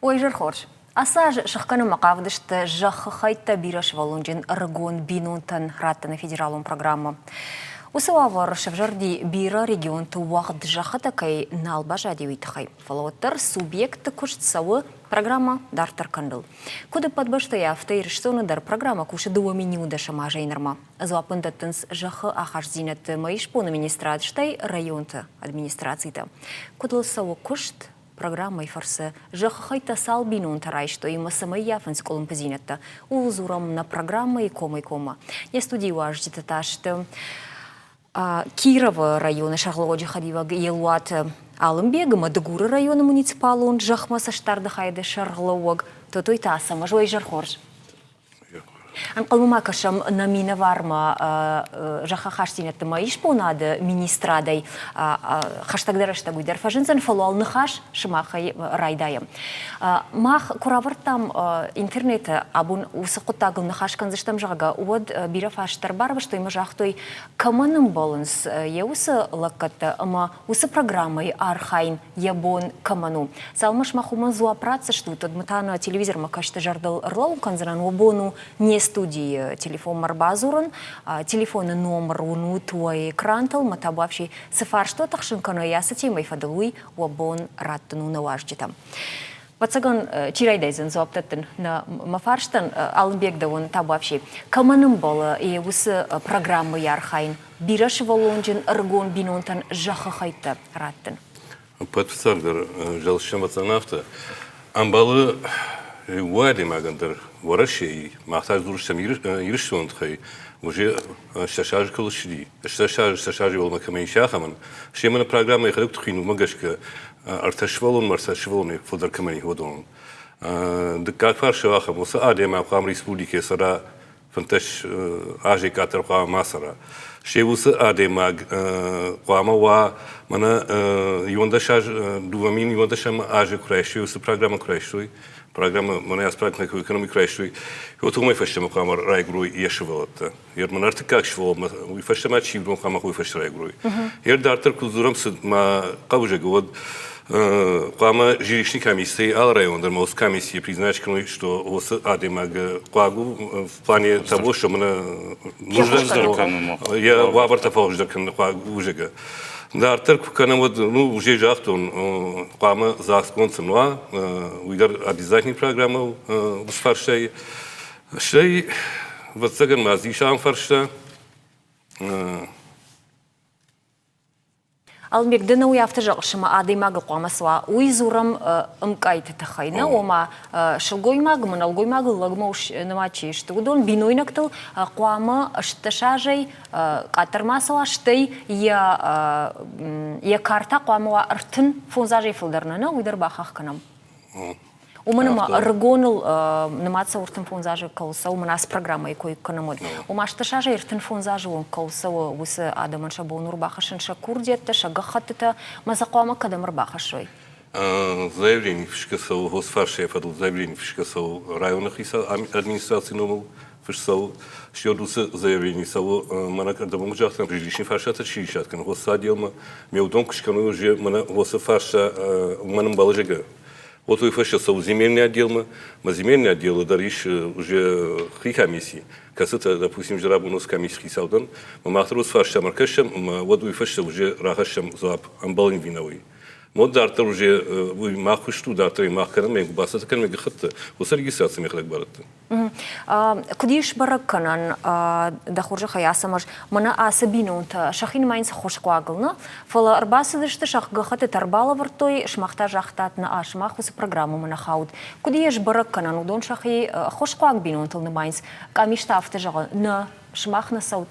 Ой, изӕр хорз. Ацы аз сыхгӕнынмӕ хъавыдысты зӕххы хӕйттӕ бирӕсывӕллонджын ӕрыгон бинонтӕн раттыны федералон программӕ. Уыцы уавӕр сӕвзӕрди бирӕ регионты уӕгъд зӕххытӕ кӕй нал баззади, уый тыххӕй. Фӕлӕ уӕддӕр субъектты куыст цӕуы программӕ дарддӕр кӕныныл. Куыд ӕппӕт бӕстӕйы, афтӕ Ирыстоны дӕр программӕ кусы 2010 азӕй нырмӕ. Дзуапп ын дӕттынц зӕххы ахастдзинӕдты ӕмӕ исбоны министрад, стӕй районты администрацитӕ. Куыд ыл цӕуы куыст, Программӕйы фӕрцы зӕххы хӕйттӕ цал бинонтӕ райстой ӕмӕ цӕмӕй ййафынц къуылымпыдзинӕдтӕ, ууыл дзурӕм нӕ программӕйы комӕй-коммӕ. Не студийы уазджытӕ та сты Кировы районы сӕргълӕууӕджы хӕдивӕг Елуаты Алымбег ӕмӕ Дыгуры районы муниципалон зӕхмӕ цӕстдарды хайады сӕргълӕууӕг Тотойты Ацӕмӕз. Уӕ изӕр хорз! Ӕнхъӕлмӕ ма кӕсӕм нӕ минӕвармӕ зӕххахастдзинӕдты ма исбонады министрадӕй хӕстӕгдӕр рӕстӕг уый дӕр фӕзындзӕн, фӕлӕ уал ныхас сымахӕй райдайӕм. Мах куы равӕрдтам интернеты абон уыцы хъуыддагыл ныхас кӕндзыстӕм, зӕгъгӕ, уӕд бирӕ фарстытӕ ӕрбарвыстой ӕмӕ загътой, кӕмӕн ӕмбӕлынц йӕ уыцы лӕггӕдтӕ ӕмӕ уыцы программӕйы архайын йӕ бон кӕмӕн у. Цалынмӕ сымах уымӕн дзуапп ратдзыстут, уӕдмӕ та нӕ телевизормӕ кӕсты зӕрдыл ӕрлӕууын кӕндзынӕн, уӕ бон у не студийы телефонмӕ ӕрбадзурын, телефоны номыр уынут уӕ экрантыл, мӕ табуафси цы фарстуат тыхсын кӕной ацы темӕйы фӕдыл, уый уӕ бон раттын у нӕ уазджытӕм. Ӕвӕццӕгӕн, чи райдайдзӕн дзуапп дӕттын нӕ мӕ фарстӕн, Алымбег дӕуӕн табуафси, кӕмӕн ӕмбӕлы уыцы программӕйы архайын, бирӕсывӕллонджын ӕрыгон бинонтӕн зӕххы хӕйттӕ раттын? Ӕппӕт фыццагдӕр зӕлсӕмӕцӕн афтӕ ӕмбӕлы иу адӕймагӕн дӕр Уӕрӕсейы, мах та дзурыстӕм Ирыстоны тыххӕй, уже ссӕдз азы куы ссыди, ссӕдз азы, ссӕдз азы уӕлмӕ кӕмӕн ис, ахӕмӕн. Семӕ нӕ программӕйы йӕхӕдӕг тыххин уымӕ гӕсгӕ ӕртӕ сывӕллонмӕ ӕртӕ сывӕллонӕй фылдӕр кӕмӕн и, уыдонӕн. Дыккаг фарсы ахӕм, уыцы адӕймаг хъуамӕ республикӕйы цӕра 15 азӕй къаддӕр хъуамӕ ма цӕра. Се уыцы адӕймаг хъуамӕ уа мӕнӕ 11 аз, 2011 азы куы райстой, уыцы программӕ куы райстой, программӕ мӕнӕ ацы программӕ экономи куы райстой, вот уымӕй фӕстӕмӕ хъуамӕ райгуырой йӕ сывӕллӕттӕ. Йе мӕ ӕртыккаг сывӕллонмӕ уый фӕстӕмӕ чи уыдон хъуамӕ уый фӕстӕ райгуырой. Йе дарддӕр куы дзурӕм, цы ма хъӕуы зӕгъы, уӕд хъуамӕ жилищный комиссийы алы район дӕр ма уыцы комиссийы признать кӕной, что уыцы адӕймаг хъуаг у в плане того, что мӕнӕ йӕ уавӕртӕ фӕхуыздӕр кӕныны хъуаг у, зӕгъгӕ. Дарддӕр куы кӕнӕм, уӕд, ну, уже загътон, хъуамӕ ЗАГСгонд сын уа, уый дӕр обязательный программӕ у уыцы фарстайы. Стӕй, ӕвӕццӕгӕн ма дзы ис ахӕм фарста. Алымбег, ды нӕ уый афтӕ зӕгъыс, ӕмӕ адӕймагы хъуамӕ суа. Уый дзурӕм ӕмкъайты тыххӕй, нӕ? Ома, сылгоймаг ӕмӕ нӕлгоймагыл лӕгмӕ ус нымад чи сты, уыдон бинойнӕгтыл хъуамӕ 18 азӕй къаддӕр ма цӕуа, стӕй йӕ йӕ кар та хъуамӕ уа 35 азӕй фылдӕр нӕ, нӕ? Уый дӕр бахахх кӕнӕм. Уымӕн ӕмӕ ӕрыгоныл нымад цӕуы 35 азы кӕуыл цӕуы, мӕнӕ ацы программӕйы кой кӕнӕм, уӕд. Ома 18 азӕй 35 азы онг кӕуыл цӕуы, уыцы адӕмӕн сӕ бон у ӕрбахӕссын сӕ курдиӕттӕ, сӕ гӕххӕттытӕ, ӕмӕ сӕ хъуамӕ кӕдӕм ӕрбахӕссой? Заявление фысгӕ цӕуы Хосфарсайы фӕдыл заявление фысгӕ цӕуы районы хицау администрацийы номыл фыст цӕуы. Стӕй уыцы заявление цӕуы мӕнӕ кӕдӕм загътам, жилищный фарстатӕ чи исад кӕны, уыцы отделмӕ. Ме уыдон куы скӕной уже мӕнӕ уыцы фарста уымӕн ӕмбӕлы зӕгъгӕ. Вот уый фӕстӕ цӕуы земельный отделмӕ. Мӕ земельный отделы дӕр ис уже хи комисси, кӕцытӕ, допустим, зӕрабон уыцы комисси хицау дӕн. Мӕ мах дӕр уыцы фарстамӕ ӕркӕсӕм ӕмӕ уӕд уый фӕстӕ уже рахӕссӕм дзуапп ӕмбӕлын ӕви нӕ уый. Мод дарддӕр уже уый мах куыст у, дарддӕр мах кӕнӕм, ме бацӕттӕ кӕнӕм гӕххӕтты, уыцы регистраци мӕхӕдӕг барадтӕн. Куыд ис бӕрӕг кӕнӕн, дӕ хорзӕхӕй, Ацӕмӕз, мӕнӕ ацы бинонтӕ сӕхи нымайынц ӕххуысхъуагыл, нӕ? Фӕлӕ ӕрбацыдысты, сӕ гӕххӕттытӕ ӕрбалӕвӕрдтой, сымах та загътат, нӕ, сымах уыцы программӕмӕ нӕ хаут. Куыд ис бӕрӕг кӕнӕн, уыдон сӕхи ӕххуысхъуаг бинонтыл нымайынц? Къамис та афтӕ зӕгъы, нӕ, сымах нӕ цӕут.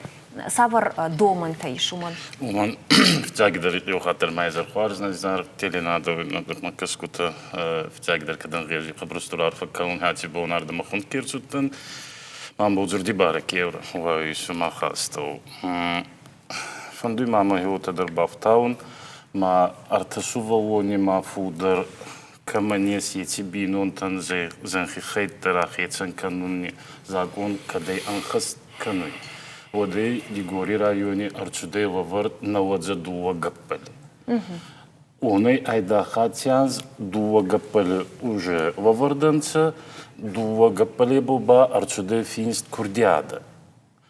Цавӕр домӕнтӕ ис уымӕн? Уымӕн фыццагдӕр еу хатт дӕр ма изӕр хуарз нӕ зар теленадо кӕсгутӕ фыццагдӕр кӕд ӕнгъези хъӕбӕр устур арфӕ кӕнун аци бон ардӕмӕ хунд ке рцудтӕн. Мӕн бодзурди барӕ ке уай сумах астӕу. Фӕндуй ма мӕ уотӕ дӕр бафтаун, ма ӕртӕ сувӕллони ма фулдӕр кӕмӕн ес, еци бийнонтӕн зӕнхи хӕйттӕ рахецӕн кӕнуни закъон кӕдӕй ӕнхӕст кӕнуй, уӕдӕй Дигори райони ӕрцудӕй лӕвӕрд 92 гӕппӕли. Уонӕй айдагъ аци анз дууӕ гӕппӕли уже лӕвӕрд ӕнцӕ, дууӕ гӕппӕлебӕл ба ӕрцудӕй финст курдиадӕ.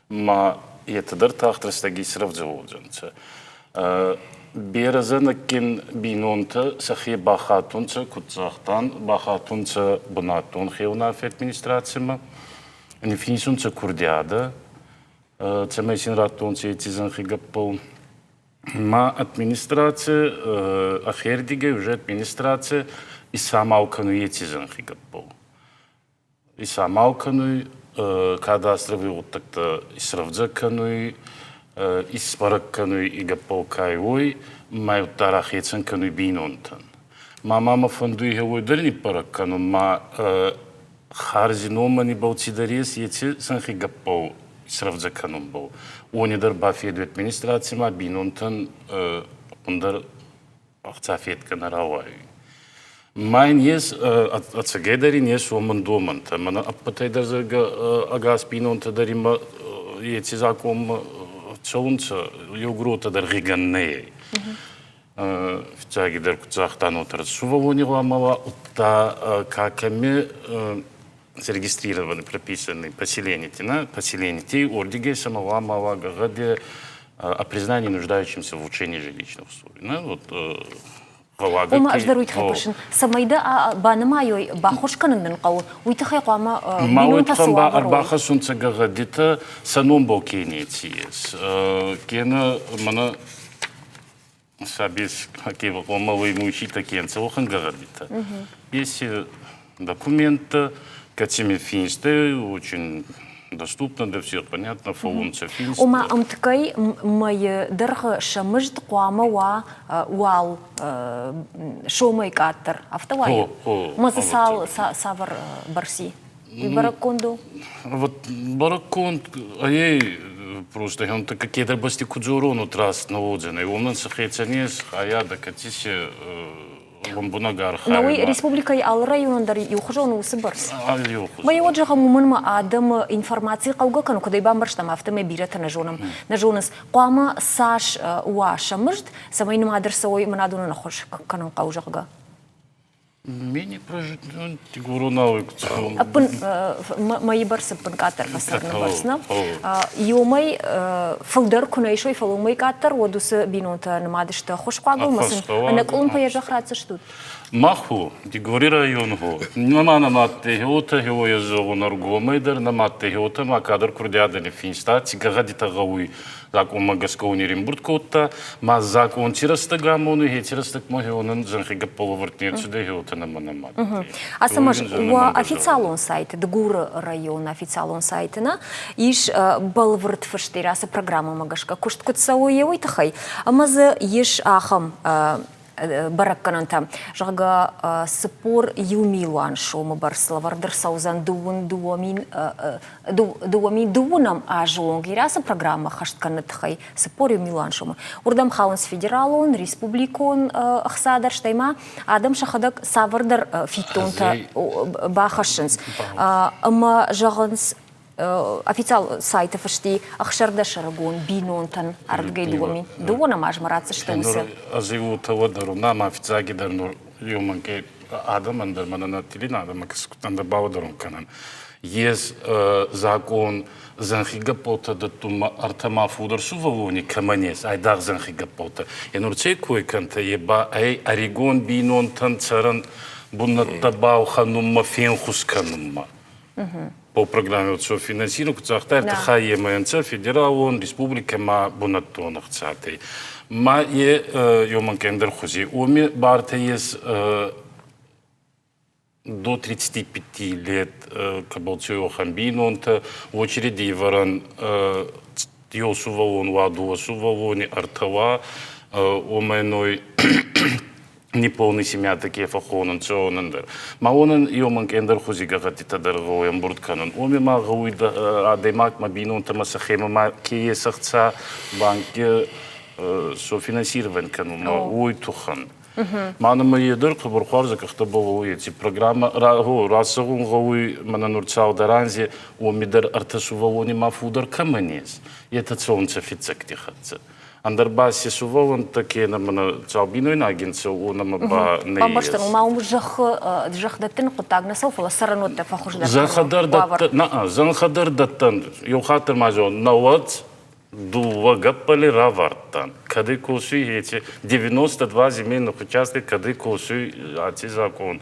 Ма етӕ дӕр тагъд рӕстӕги исрӕвдзӕ уодзӕнцӕ. Берӕ зӕнӕггин бийнонтӕ сӕхе бахатунцӕ, куд загътан, бахатунцӕ бунӕттон хеунаффи администрацимӕ, ниффинсунцӕ курдиадӕ, цӕмӕй син раттонцӕ еци зӕнхи гӕппӕл. Ма администраци ӕхердигӕй уже администраци исамал кӕнуй еци зӕнхи гӕппӕл. Исамал кӕнуй, кадастрови гъуддӕгтӕ исрӕвдзӕ кӕнуй, исбӕрӕг кӕнуй и гӕппӕл ка уой, ма удта рахецӕн кӕнуй бийнонтӕн. Ма мӕ фӕндуй гъе дӕр ниббӕрӕг кӕнун, ма харзи номӕн ибӕл цидӕр ес, еци зӕнхи гӕппӕл исрӕвдзӕ кӕнунбӕл. Уони дӕр бафедуй администрацимӕ, бийнонтӕн ӕппундӕр ӕхца федгӕ нӕ рауайуй. Ма ин ес, ӕцӕгӕйдӕр ин ес уомӕн домӕнтӕ. Мӕнӕ ӕппӕтӕй дӕр, зӕгъгӕ, ӕгас бийнонтӕ дӕр имӕ еци закъонмӕ цӕунцӕ, еугуротӕ дӕр гъигӕн нӕй. Фиццагидӕр куд загътан, уотӕ сувӕллони гъӕуама уа, удта ка кӕми зарегистрированы, прописаны поселенити, на поселенити, ордиге самого уа гӕгъӕди о признании нуждающимся в улучшении жилищных условий. На, вот, Ома ӕз дӕр уый тыххӕй фӕрсын, цӕмӕй дӕ банымайой, баххуыс кӕнын дын хъӕуы, уый тыххӕй хъуамӕ бинонтӕ цы уавӕры уой? Ӕрбахӕссунцӕ гӕгъӕдитӕ, сӕ номбӕл ке неци ес. Кенӕ мӕнӕ Сабис малые мужчины кенце охангагадита. Есть документы, кӕцими финсты очень доступно для всех, понятно, фолунца финст. Ома ӕмткӕй мӕйы дӕргъы сӕ мызд хъуамӕ уа уал сомӕй къаддӕр, афтӕ уайы? Ма дзы цал цавӕр бӕрци? Уый бӕрӕггонд у? Вот бӕрӕггонд ӕй просто хӕнтӕ кедӕр бӕсти ку дзорон, вот раст нӕ уодзӕнӕй. Уомӕн сӕхецӕн ес хайадӕ, кӕци си лӕмбунӕг архайуй. На уый республикӕйы алы районӕн дӕр иухуызон у уыцы бӕрц? Иухуызон. Мӕ уӕд зӕгъӕм, уымӕн ма адӕмы информаци хъӕугӕ кӕны, куыд ӕй бамбӕрстам, афтӕмӕй бирӕтӕ нӕ зонӕм, нӕ зонынц. Хъуамӕ цас уа сӕ мызд, цӕмӕй нымад ӕрцӕуой мӕнӕ ӕххуыс кӕнын хъӕуы, зӕгъгӕ? Мини прожитнон тигуронауи Ӕппын мӕйы бӕрц ӕппын къаддӕр фӕцӕрыны бӕрц, нӕ? Иумӕй фылдӕр куы нӕ исой, фӕлӕ уымӕй къаддӕр, уӕд уыцы бинонтӕ нымад сты ӕххуысхъуагыл ӕмӕ сын ӕнӕкъуылымпыйӕ зӕхх ратдзыстут? Мах у, Дигори район хо. Нӕма нӕмадтӕй хеотӕ хеуойӕ зӕгъун ӕргомӕй дӕр, нӕмадтӕй хеотӕ ма кадӕр курдиадӕ ниффинста, ци гӕгъӕдитӕ гъӕуй закъонмӕ гӕсгӕ уони римбурд кодта, ма закъон ци рӕстӕг амонуй, еци рӕстӕгмӕ хеуонӕн зӕнхи гӕппӕлӕвӕрд не рцудӕй, хеуотӕ нӕмӕ нӕма. Ацӕмӕз, уӕ официалон сайт, Дыгуры районы официалон сайты нӕ ис бӕлвырд фыст ацы программӕмӕ гӕсгӕ куыст куыд цӕуы, уый тыххӕй. Ӕмӕ дзы ис ахӕм бӕрӕггӕнӕнтӕ, зӕгъгӕ, 41 милуан сомы бӕрц лӕвӕрд ӕрцӕудзӕн 2020 азы онг Ирӕцы программӕ ӕххӕст кӕныны тыххӕй 41 милуан сомы. Уырдӕм хауынц федералон, республикон ӕхца дӕр, стӕй ма адӕм сӕхӕдӕг цавӕрдӕр фиддонтӕ бахӕссынц. Ӕмӕ зӕгъынц, официал сайты фысти ӕхсӕрдӕсӕрыгон бинонтӕн ардыгӕй дыууӕнӕм азмӕ ратдзысты уыцы. Ӕз иуытӕ уӕддӕр нӕма фиццагидӕр нур еумӕнкъе адӕмӕн дӕр мӕнӕ нӕ телеадӕмӕ кӕсгутӕн дӕр бауӕдӕрун кӕнӕн. Ес закъон зӕнхи гӕппӕлтӕ дӕттунмӕ ӕртӕ ма фулдӕр сувӕллони кӕмӕн ес, айдагъ зӕнхи гӕппӕлтӕ. Е нур цӕй кой кӕнтӕ, е ба ӕй ӕригон бийнонтӕн цӕрӕн бунӕттӕ балхӕнунмӕ фенхус кӕнунмӕ. По программе вот софинансирование, куд загъта, ӕртӕ ӕнцӕ федералон, республикӕ ма бунӕттон ӕхцатӕй. Ма е ёман ӕндӕр хузи. Уоми бартӕ ес до 35 лет кӕбӕл уӕхӕн бийнонтӕ, очереди ивӕрӕн еу сувӕллон уа, дууӕ сувӕллони, ӕртӕ уа, уомӕн неполный семья такие фӕххонунцӕ уонӕн дӕр. Ма уонӕн еумӕн ӕндӕр хузи гӕгъӕдтитӕ дӕр гъӕуй ӕмбурд кӕнун. Уоми ма гъӕуй адӕймагмӕ бийнонтӕмӕ сӕхемӕ ма ке ес ӕхца банкки софинансирование кӕнунмӕ, уой туххӕн. Ма нӕмӕ е дӕр хъӕбӕр хуарз къӕхтӕбӕл уой еци программӕ рацӕгъун гъӕуй мӕнӕ нур цалдӕр анзи уоми дӕр ӕртӕ сувӕллони ма фулдӕр кӕмӕн ес, етӕ цӕунцӕ фиццӕгти хӕццӕ. Ӕндӕр ба си сувӕллӕнттӕ кенӕ мӕнӕ цал бийнойнаги нцӕ, уонӕмӕ ба нӕййес. Бамбӕрстан, ома уым зӕххы зӕхх дӕттыны хъуыддаг нӕ цӕуы, фӕлӕ цӕрӕнуӕттӕ фӕхуыздӕр Зӕнхӕ дӕр дӕттӕн, нӕ, зӕнхӕ дӕр дӕттӕн. Еу хатт ма зӕгъон, нӕуӕдз дууӕ гӕппӕли равардтан. Кӕди косуй еци 92 земельных участка, кӕди косуй аци закъон.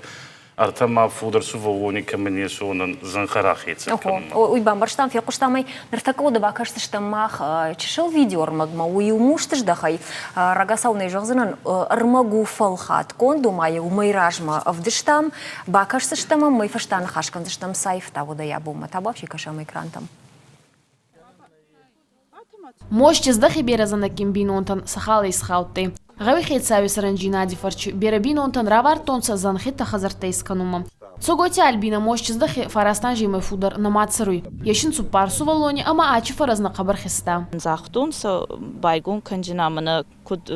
Ӕртӕ ма фулдӕр сувӕллони кӕмӕн ес, уонӕн зӕнхӕ рахецӕн кӕнунмӕ. Уый бамбӕрстам, фехъуыстам ӕй. Ныртӕккӕ уӕдӕ бакӕсдзыстӕм мах чысыл видеоӕрмӕгмӕ. Уый у мустыздӕхӕй. Рагацау нӕ зӕгъдзынӕн, ӕрмӕг у фӕлхатгонд, ома йӕ уымӕй размӕ ӕвдыстам. Бакӕсдзыстӕм ӕм, уый фӕстӕ ныхас кӕндзыстӕм цайфта уӕдӕ йӕ бонмӕ. Табуафси кӕсӕм экрантӕм. Мости здӕхи берӕ зӕнӕггин бийнонтӕн сахал исхаудтӕй. Гъӕуи хецауи сӕрӕнджийнади фӕрчи берӕ бийнонтӕн равардтонцӕ зӕнхитӕ хӕдзӕрттӕ искӕнунмӕ. Цогойти Альбинӕ Мости-здӕхи фараст анземӕй фулдӕр нӕма цӕруй. Ес ин цуппар сувӕллони ӕма ачи фӕрӕзнӕ хъӕбӕр хеста. Загътонцӕ, байгон кӕнджинӕ мӕнӕ куд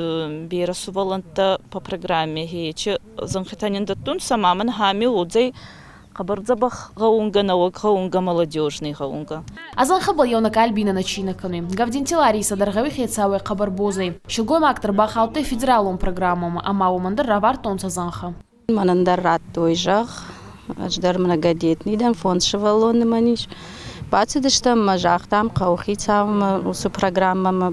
берӕ сувӕллӕнттӕ по программе хечи зӕнхитӕ нин дӕттунцӕ, ма мӕн хами уодзӕй хъӕбӕр дзӕбӕх гъӕунгӕ, нӕуӕг гъӕунгӕ, молодежный гъӕунгӕ. А зӕнхӕбӕл еунӕг Альбинӕ нӕ цийнӕ кӕнуй. Гӕвдинти Ларисӕ дӕр гъӕуи хецауӕй хъӕбӕр боз ӕй. Силгоймаг дӕр бахаудтӕй федералон программӕмӕ ӕма уомӕн дӕр равардтонцӕ зӕнхӕ. Мӕнӕн дӕр радтой зӕгъ, ӕз дӕр многодетный дӕн, фондз сывӕллоны мӕн ис. Бацыдыстӕм ӕмӕ загътам хъӕуыхицаумӕ уыцы программӕмӕ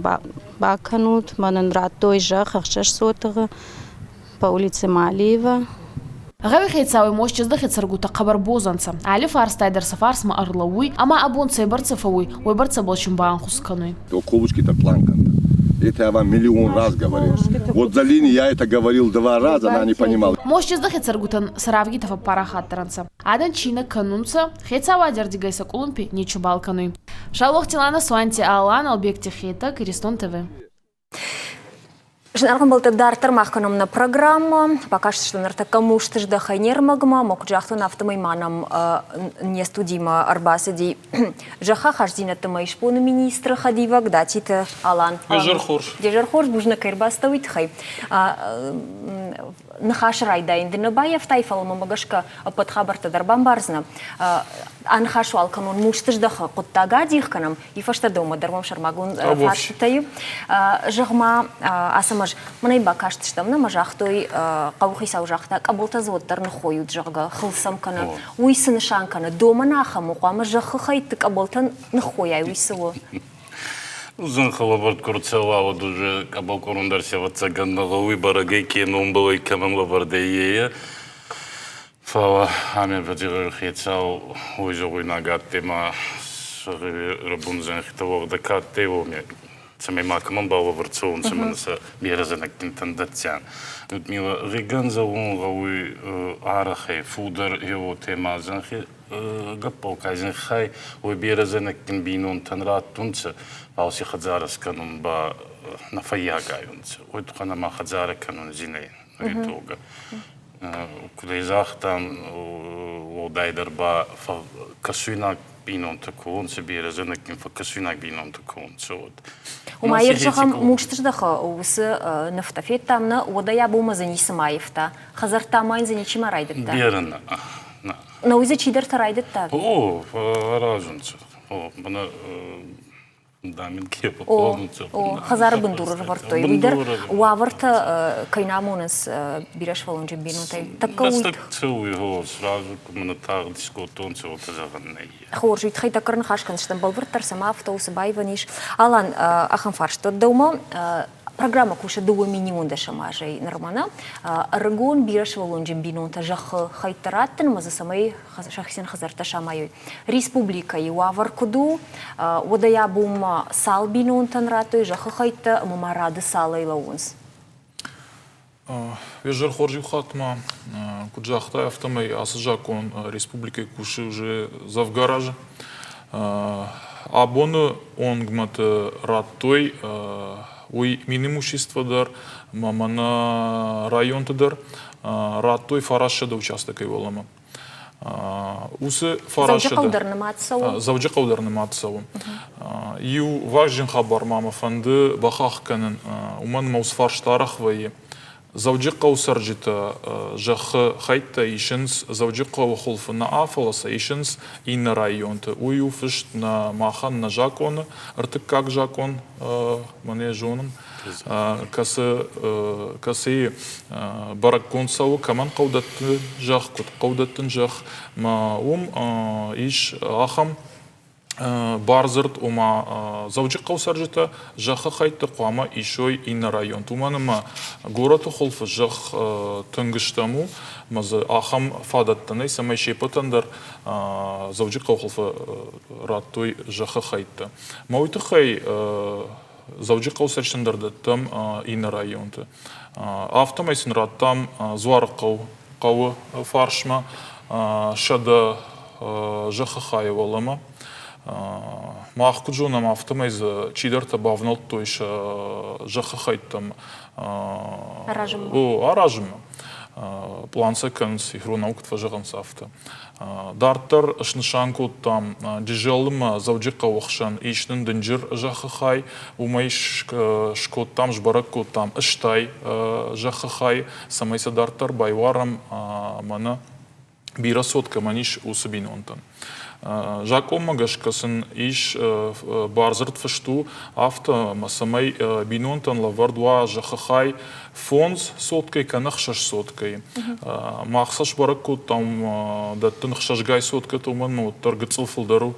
бакӕнут. Мӕнӕн радтой зӕхх ӕхсӕз сотыгъы по улице Малиева. Гъӕуи хецауи Мосчездӕхи цӕргутӕ хъӕбӕр боз ӕнцӕ. Алли фарстай дӕр сӕ фарсмӕ ӕрлӕууй ӕма ӕ бон цӕйбӕрцӕ фӕууй, уойбӕрцӕбӕл син баанхус кӕнуй. Колышки-то планкан-то. Это я вам миллион раз говорил. Вот Залине я это говорил два раза, она не понимала. Мосчездӕхи цӕргутӕн сӕ равгитӕ фӕппарахатдӕр ӕнцӕ. Адӕн цийнӕ кӕнунцӕ, хецауади ӕрдигӕй сӕ къулумпи нечебал кӕнуй. Шалохти Лана, Суанти Алан, Албегти Хетӕг, Иристон ТВ. Зынаргъ ӕмбӕлттӕ, дарддӕр мах кӕнӕм нӕ программӕ. Бакастысты ныртӕккӕ мустыздӕхӕй не рмӕгмӕ. Ӕмӕ куыд загътон, афтӕмӕй ма нӕм не студимӕ ӕрбацыди зӕххахастдзинӕдты ӕмӕ исбоны министры хӕдивӕг Датиты Алан. Де хорз. Де хорз, бузныг кӕй ӕрбацыдтӕ, уый тыххӕй. Ныхасы райдайын ды нӕ баййӕфтай, фӕлӕ мӕмӕ гӕсгӕ ӕппӕт хабӕрттӕ дӕр бамбардзынӕ. Аныхас уал кӕнон мустыздӕхы хъуыддаг адих кӕнӕм, и фӕстӕ дӕумӕ дӕр мӕм сӕрмагонд фарстытӕ Зӕгъ-ма, Ацӕмӕз, мӕнӕй бакастыстӕм, нӕ мӕ загътой, хъӕуыхицау загъта, къӕбылтӕ дзы уӕддӕр ныххойут, зӕгъгӕ, хыл сӕм кӕны. Уый цы нысан кӕны? Домӕн ахӕм у, хъуамӕ зӕххы хӕйтты къӕбылтӕн ныххойай, уый цы у? Зӕнхӕ лӕвӕрд ку рцӕуа, уӕд уже къӕбӕл къорун дӕр се ӕвӕццӕгӕн нӕ гъӕуй, бӕрӕгӕй ке номбӕл ӕй кӕмӕн лӕвӕрд ӕй, е. Фал ами ӕвӕдзи хецау уой зӕгъуйнаг адтӕй ма рӕбун зӕнхитӕ уӕгъдӕ ка адтӕй, уоми цӕмӕй макӕмӕн балӕвӕрд цӕуонцӕ мӕнӕ сӕ берӕ зӕнӕггинтӕн дӕтдзиан. Людмила, гъигӕн зӕгъун гъӕуй арӕхӕй, фулдӕр еуотемӕ зӕнхи гӕппӕл ка зӕнхӕй, уой берӕ зӕнӕггин бийнонтӕн раттунцӕ, фал си хӕдзарӕ скӕнун ба нӕ фӕййагайунцӕ. Уой туххӕн ӕма хӕдзарӕ кӕнун зин ӕй нуритогӕ. Куд ӕй загътан, уӕлдайдӕр ба кӕсуйнаг бийнонтӕ ку уонцӕ, берӕ зӕнӕггин фӕккӕсуйнаг бийнонтӕ ку уонцӕ, уӕд. Ома, зӕгъӕм, мустыздӕхы уыцы нывтӕ федтам, нӕ, уӕдӕй абонмӕ дзы ницыма аивта. Хӕдзӕрттӕ ма йын дзы ничима райдыдта? Берӕ нӕ. Нӕ, уый дзы чидӕртӕ райдыдта? О, аразунцӕ. О, мӕнӕ О, хӕдзары бындур ӕрӕвӕрдтой. Уый дӕр уавӕртӕ кӕй нӕ амонынц бирӕсывӕллонджын бинонтӕй. Тӕккӕ уый Хорз, уый тыххӕй тӕккӕ ныхас кӕндзыстӕм бӕлвырддӕр, цӕмӕ афтӕ у, цы баивӕн ис. Алан, ахӕм фарст дӕумӕ программӕ кусы дыууӕ минион дӕсӕм азӕй нырмӕ нӕ. Ӕрыгон бирӕсывӕллонджын бинонтӕ зӕххы хӕйттӕ раттын ӕмӕ дзы цӕмӕй сӕхицӕн хӕдзӕрттӕ самайой. Республикӕйы уавӕр куыд у, уӕдӕй абонмӕ цал бинонтӕн радтой зӕххы хӕйттӕ ӕмӕ ма рады цалӕй лӕууынц? Везер хорз иу хатт ма, куыд загътай, афтӕмӕй ацы закъон республикӕйы кусы уже дзӕвгар азы. Абоны онгмӕты радтой уый минимущество дӕр ӕмӕ мӕнӕ районты дӕр радтой фарассӕдӕ участокӕй уӕлӕмӕ. Уыцы Дзӕуджыхъӕу дӕр нымад цӕуы? Дзӕуджыхъӕу дӕр нымад цӕуы. Иу вазджын хабар ма мӕ фӕнды бахахх кӕнын, уымӕн ӕмӕ уыцы фарст арӕх вӕййы. Дзӕуджыхъӕуы цӕрджытӕ зӕххы хӕйттӕ исынц Дзӕуджыхъӕуы хуылфы нӕ, фӕлӕ сӕ исынц иннӕ районты. Уый у фыст нӕ махӕн нӕ закъоны, ӕртыккаг закъон, мӕнӕ зонын. кӕцы кӕцыйы бӕрӕггонд цӕуы, кӕмӕн хъӕуы дӕтты зӕхх, куыд хъӕуы дӕттын зӕхх. Ӕмӕ уым ис ахӕм бардзырд, ома Дзӕуджыхъӕуы цӕрджытӕ зӕххы хӕйтты хъуамӕ исой иннӕ районты, уымӕн ӕмӕ горӕты хуылфы зӕхх тынг стӕм у, ӕмӕ дзы ахӕм фадӕттӕ нӕй, цӕмӕй се ппӕтӕн дӕр Дзӕуджыхъӕуы хуылфы радтой зӕххы хӕйттӕ. Ӕмӕ уый тыххӕй Дзӕуджыхъӕуы цӕрджытӕн дӕр дӕттӕм иннӕ районты. Афтӕмӕй сын радтам Дзуарыхъӕу хъӕуы фарсмӕ 100 зӕххы хайы уӕлӕмӕ. Мах куыд зонӕм, афтӕмӕй дзы чидӕртӕ бавнӕлдтой сӕ зӕххы хӕйттӕм аразынмӕ. План сӕ кӕнынц, иронау куыд фӕзӕгъынц, афтӕ. Дарддӕр снысан кодтам Джызӕлымӕ Дзӕуджыхъӕуы хсӕн ис нын дынджыр зӕххы хай. Уымӕй скодтам, сбӕрӕг кодтам стай зӕххы хай, цӕмӕй сӕ дарддӕр байуарӕм мӕнӕ бирӕ цот кӕмӕн ис, уыцы бинонтӕн. Закъонмӕ гӕсгӕ сын ис бардзырд фыст у афтӕ, ӕмӕ цӕмӕй бинонтӕн лӕвӕрд уа зӕххы хай фондз соткӕй кӕнӕ хсӕз соткӕй. Мах сӕ сбӕрӕг кодтам дӕттын хсӕзгай соткӕтӕ, уымӕн ӕмӕ уӕддӕр гыццыл фылдӕр у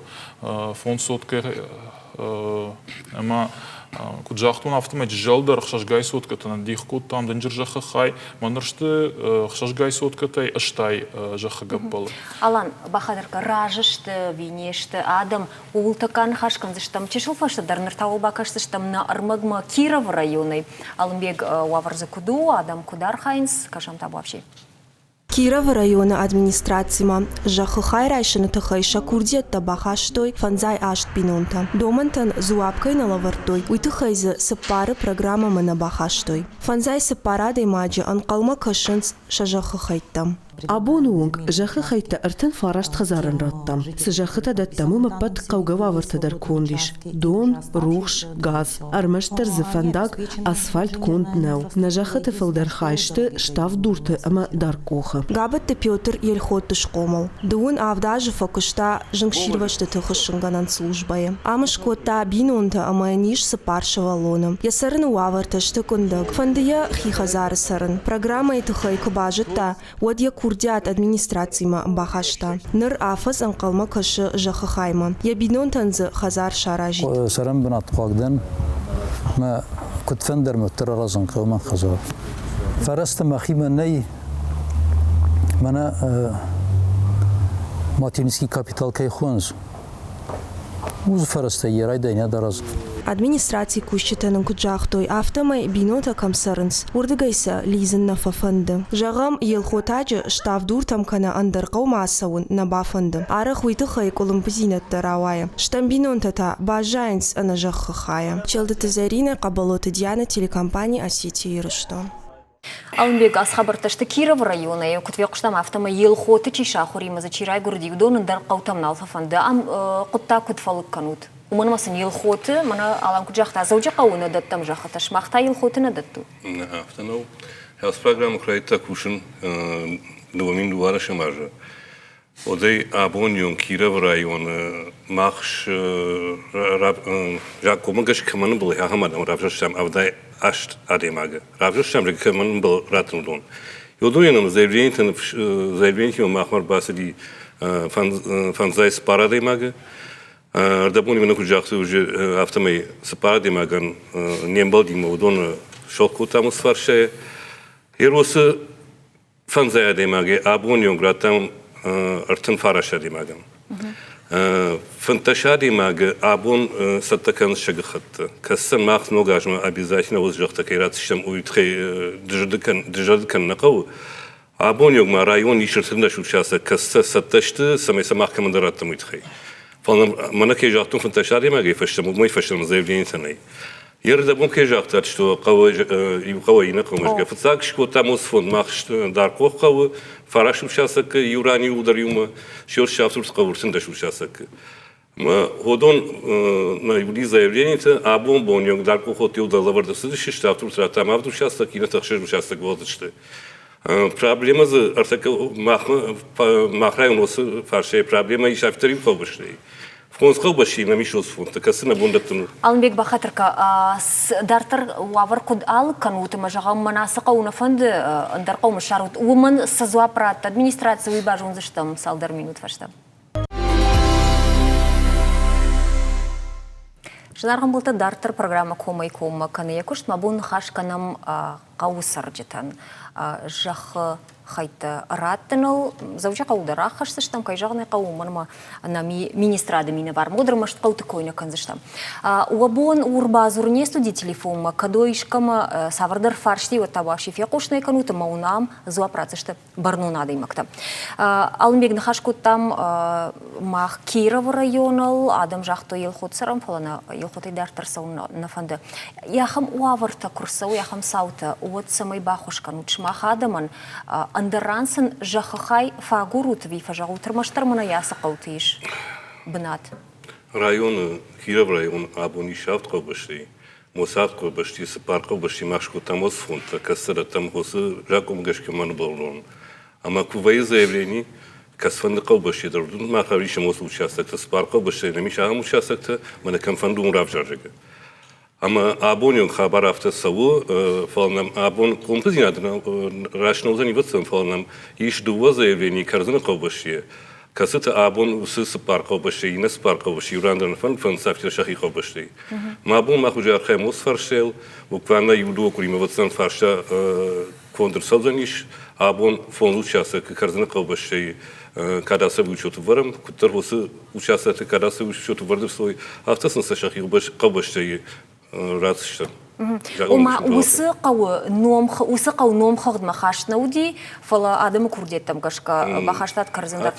фондз соткӕй ӕмӕ куыд загътон, афтӕмӕй Джызӕл дӕр хсӕзгай соткӕтӕ ныддих кодтам дынджыр зӕххы хай, мӕныр сты хсӕзгай соткӕтӕй ӕстай зӕххы гӕппӕлы. Алан, бахатыр разы сты ӕви не сты адӕм, ууыл тӕккӕ ныхас кӕндзыстӕм. Чысыл фӕстӕдӕр ныр та уыл бакӕсдзыстӕм нӕ ӕрмӕгмӕ Кировы районӕй. Алымбег, уавӕр дзы куыд у, адӕм куыд архайынц, кӕсӕм табуафси. Кировы районы администрацимӕ зӕххы хай райсыны тыххӕй сӕ курдиӕттӕ бахастой 58 бинонтӕ. Домӕнтӕн дзуапп кӕй нӕ лӕвӕрдтой, уый тыххӕй дзы цыппары программӕмӕ нӕ бахастой. Фӕндзай цыппар адӕймаджы ӕнхъӕлмӕ кӕсынц сӕ зӕххы хӕйттӕм. Абоны онг зӕххы хӕйттӕ 39 хӕдзарӕн радтам. Цы зӕххытӕ дӕттӕм, уым ӕппӕт хъӕугӕ уавӕртӕ дӕр конд ис. Дон, рухс, газ. Ӕрмӕстдӕр дзы фӕндаг асфальт конд нӕу. Нӕ зӕххыты фылдӕр хай сты Ставд-Дурты ӕмӕ Даргъкъохы. Габатты Петр Елхотты схъомыл. Дыууын авд азы фӕкуыста зынгсирвӕзтыты хуыссынгӕнӕн службӕйы. Ам скодта бинонтӕ ӕмӕ йын ис цыппар сывӕллоны. Йӕ цӕрыны уавӕртӕ сты къуындӕг. Фӕнды йӕ хи хӕдзары цӕрын. Программӕйы тыххӕй куы базыдта, уӕд йӕ курдиат администрацимӕ бахаста. Ныр афӕдз ӕнхъӕлмӕ кӕсы зӕххы хаймӕ. Йӕ бинонтӕн дзы хӕдзар саразид. Цӕрӕнбынат хъуаг дӕн, мӕ куыдфӕндӕр мӕддӕр аразын хъӕуы мӕн хӕдзар. Фӕрӕзтӕ мӕхимӕ нӕй, мӕнӕ материнский капитал кӕй хонынц, Уыцы фӕрӕзтӕй йӕ райдайӕн аразын. Администрацийы кусджытӕ нын куыд загътой, афтӕмӕй бинонтӕ кӕм цӕрынц, уырдыгӕй сӕ лидзын нӕ фӕфӕнды. Зӕгъӕм, Елхотаджы Ставд-Дуртӕм кӕнӕ ӕндӕр хъӕумӕ ацӕуын нӕ бафӕнды. Арӕх уый тыххӕй къуылымпыдзинӕдтӕ рауайы. Стӕм бинонтӕ та баззайынц ӕнӕ зӕххы хайӕ. Челдыты Зӕринӕ, Хъӕбӕлоты Дианӕ, телекомпани Осетия-Ирыстон. Алымбег, ацы хабӕрттӕ сты Кировы районӕй. Куыд фехъуыстам, афтӕмӕй Елхоты чи сахуыр ӕмӕ дзы чи райгуырди, уыдон ӕндӕр хъӕутӕм нал фӕфӕнды. Ам хъуыддаг куыд фӕлыг кӕнут? Уымӕн ӕмӕ сын Елхоты, мӕнӕ Алан куыд загъта, Дзӕуджыхъӕуы нӕ дӕттӕм зӕххытӕ, сымах та Елхоты нӕ дӕттут? Нӕ, афтӕ нӕу. Ацы программӕ куы райдыдта кусын 2012 азы, Уӕдӕй абони онг Кировы районы мах закъонмӕ гӕсгӕ кӕмӕн ӕмбӕлы, ахӕм адӕм равзӕрстам 78 адӕймагы. Равзӕрстам, кӕмӕн ӕмбӕлы раттын уыдон. Уыдонӕн заявлениятимӕ махмӕ ӕрбацыди фӕндзай цыппар адӕймагы. Ӕрдӕбон мын куыд загътой, уже афтӕмӕй цыппар адӕймагӕн не мбӕлдимӕ уыдоны сох кодтам уыцы фарстайы. Еросы Фӕндзай адӕймагӕй абони онг радтам 39 адӕймагӕн. 15 адӕймагы абон цӕттӕ кӕнынц сӕ гӕххӕтты. Кӕцы мах ног азмӕ обязательно уыцы зӕгътӕ кӕй ратдзыстӕм, уый тыххӕй дызӕрдыг кӕнын нӕ хъӕуы. Абони онг ма район ис 13 участок, кӕцытӕ цӕттӕ сты, цӕмӕй сӕ мах кӕмӕндӕр раттӕм, уый тыххӕй. Фӕлӕ мӕнӕ кӕй загътон 15 адӕймагӕй фӕстӕмӕ, уымӕй фӕстӕмӕ заявлениетӕ нӕй. Ердӕбон кӕй загътат, что хъӕуы иу хъӕуӕй иннӕ хъӕумӕ згӕ. Фыццаг скодтам уыцы фонд мах Дархъох хъӕуы, фараст участокы, иу ран иууылдӕр иумӕ, сеос сӕфтурты хъӕуы 13 участокы. Уыдон нӕ уыди заявлениетӕ, абон бон иу Дархъохот иу дӕр лӕвӕрд ӕрцыдысты, Ставдурты радтам авд участок, иннӕтӕ ӕхсӕз участок уӕлдысты. Проблема дзы ӕртӕккӕ мах, мах район уыцы фарсӕй проблема ис афтӕ иу хъӕубӕстӕй. Фондз хъӕубӕсти нӕм ис фондтӕ, кӕцы нӕ бон дӕттын у. Алымбег бахатыр кӕ, дарддӕр уавӕр куыд алыг кӕнут ӕмӕ зӕгъӕм, мӕнӕ ацы хъӕу нӕ фӕнды, ӕндӕр хъӕумӕ ссарут, уымӕн цы дзуапп радта администраци, уый базондзыстӕм цалдӕр минут фӕстӕ. Зынаргъ ӕмбӕлттӕ, дарддӕр программӕ комӕй-коммӕ кӕны йӕ куыст. Мӕ бон ныхас кӕнӕм хъӕуы цӕрджытӕн зӕххы хӕйттӕ раттыныл. Дзӕуджыхъӕуы дӕр аххӕсдзыстӕм, кӕй зӕгъын ӕй хъӕуы, уымӕн ӕмӕ нӕ министрады минӕвар ӕрмӕст хъӕуты кой нӕ кӕндзыстӕм. Уӕ бон у ӕрбадзур не студийы телефонмӕ, кӕд уӕ искӕмӕ цавӕрдӕр фарсти, уӕд та уӕхи фехъусын кӕнут ӕмӕ уын ам дзуапп ратдзысты бӕрнон адӕймӕгтӕ. Алымбег ныхас кодтам мах Кировы районыл, адӕм загътой Елхот цӕрӕм, фӕлӕ нӕ Елхотӕй дарддӕр цӕуын нӕ фӕнды. Ахӕм уавӕртӕ куы рцӕуы, ахӕм цаутӕ, уӕд цӕмӕй баххуыс кӕнут сымах адӕмӕн, ӕндӕр ран сын зӕххы хай фӕагурут ӕви фӕзӕгъут, ӕрмӕстдӕр мӕнӕ ацы хъӕуты ис бынат? Районы, Кировы район абон ис авд хъӕубӕстӕй. Моцарт хъӕубӕсти, цыппар хъӕубӕсти ма скодтам уыцы фондтӕ, кӕцыдӕртӕм уыцы закъонмӕ гӕсгӕ ма ныббӕллон. Ӕмӕ куы вӕййы заявлени, кӕцыфӕнды хъӕубӕсти дӕр, уыдон мах ӕвдисӕм уыцы участоктӕ, цыппар хъӕубӕстӕй нӕм ис ахӕм участоктӕ, мӕнӕ кӕмфӕнды уым равзарзӕгы. Ӕмӕ абоны онг хабар афтӕ цӕуы, фӕлӕ нӕм абон къуылымпыдзинад раст нӕ уыдзӕн ивӕццӕн, фӕлӕ нӕм ис дыууӕ заявлени Кӕрдзыны хъӕубӕстийӕ, кӕцыты абон уыцы цыппар хъӕубӕстӕй иннӕ цыппар хъӕубӕсты иу ран дӕр нӕ фӕнцӕфтӕ сӕхи хъӕубӕстӕй. Мӕ бон мах уже архайӕм уыцы фарстайыл, буквально иу-дыууӕ къуыримӕ ӕвӕццӕгӕн фарста конд ӕрцӕудзӕнис. Абон фондз участокы Кӕрдзыны хъӕубӕстӕй кадастровый учеты вӕрӕм, куыддӕр уыцы участокты кадастровый учеты вӕрд ӕрцӕуой, афтӕ сын сӕ сӕхи хъӕубӕстӕй ратдзыстӕм. Ома уыцы хъӕуы ном уыцы хъӕу номхыгъдмӕ хаст нӕ уыди, фӕлӕ адӕмы курдиӕттӕм гӕсгӕ бахастат кӕрдзын дӕр.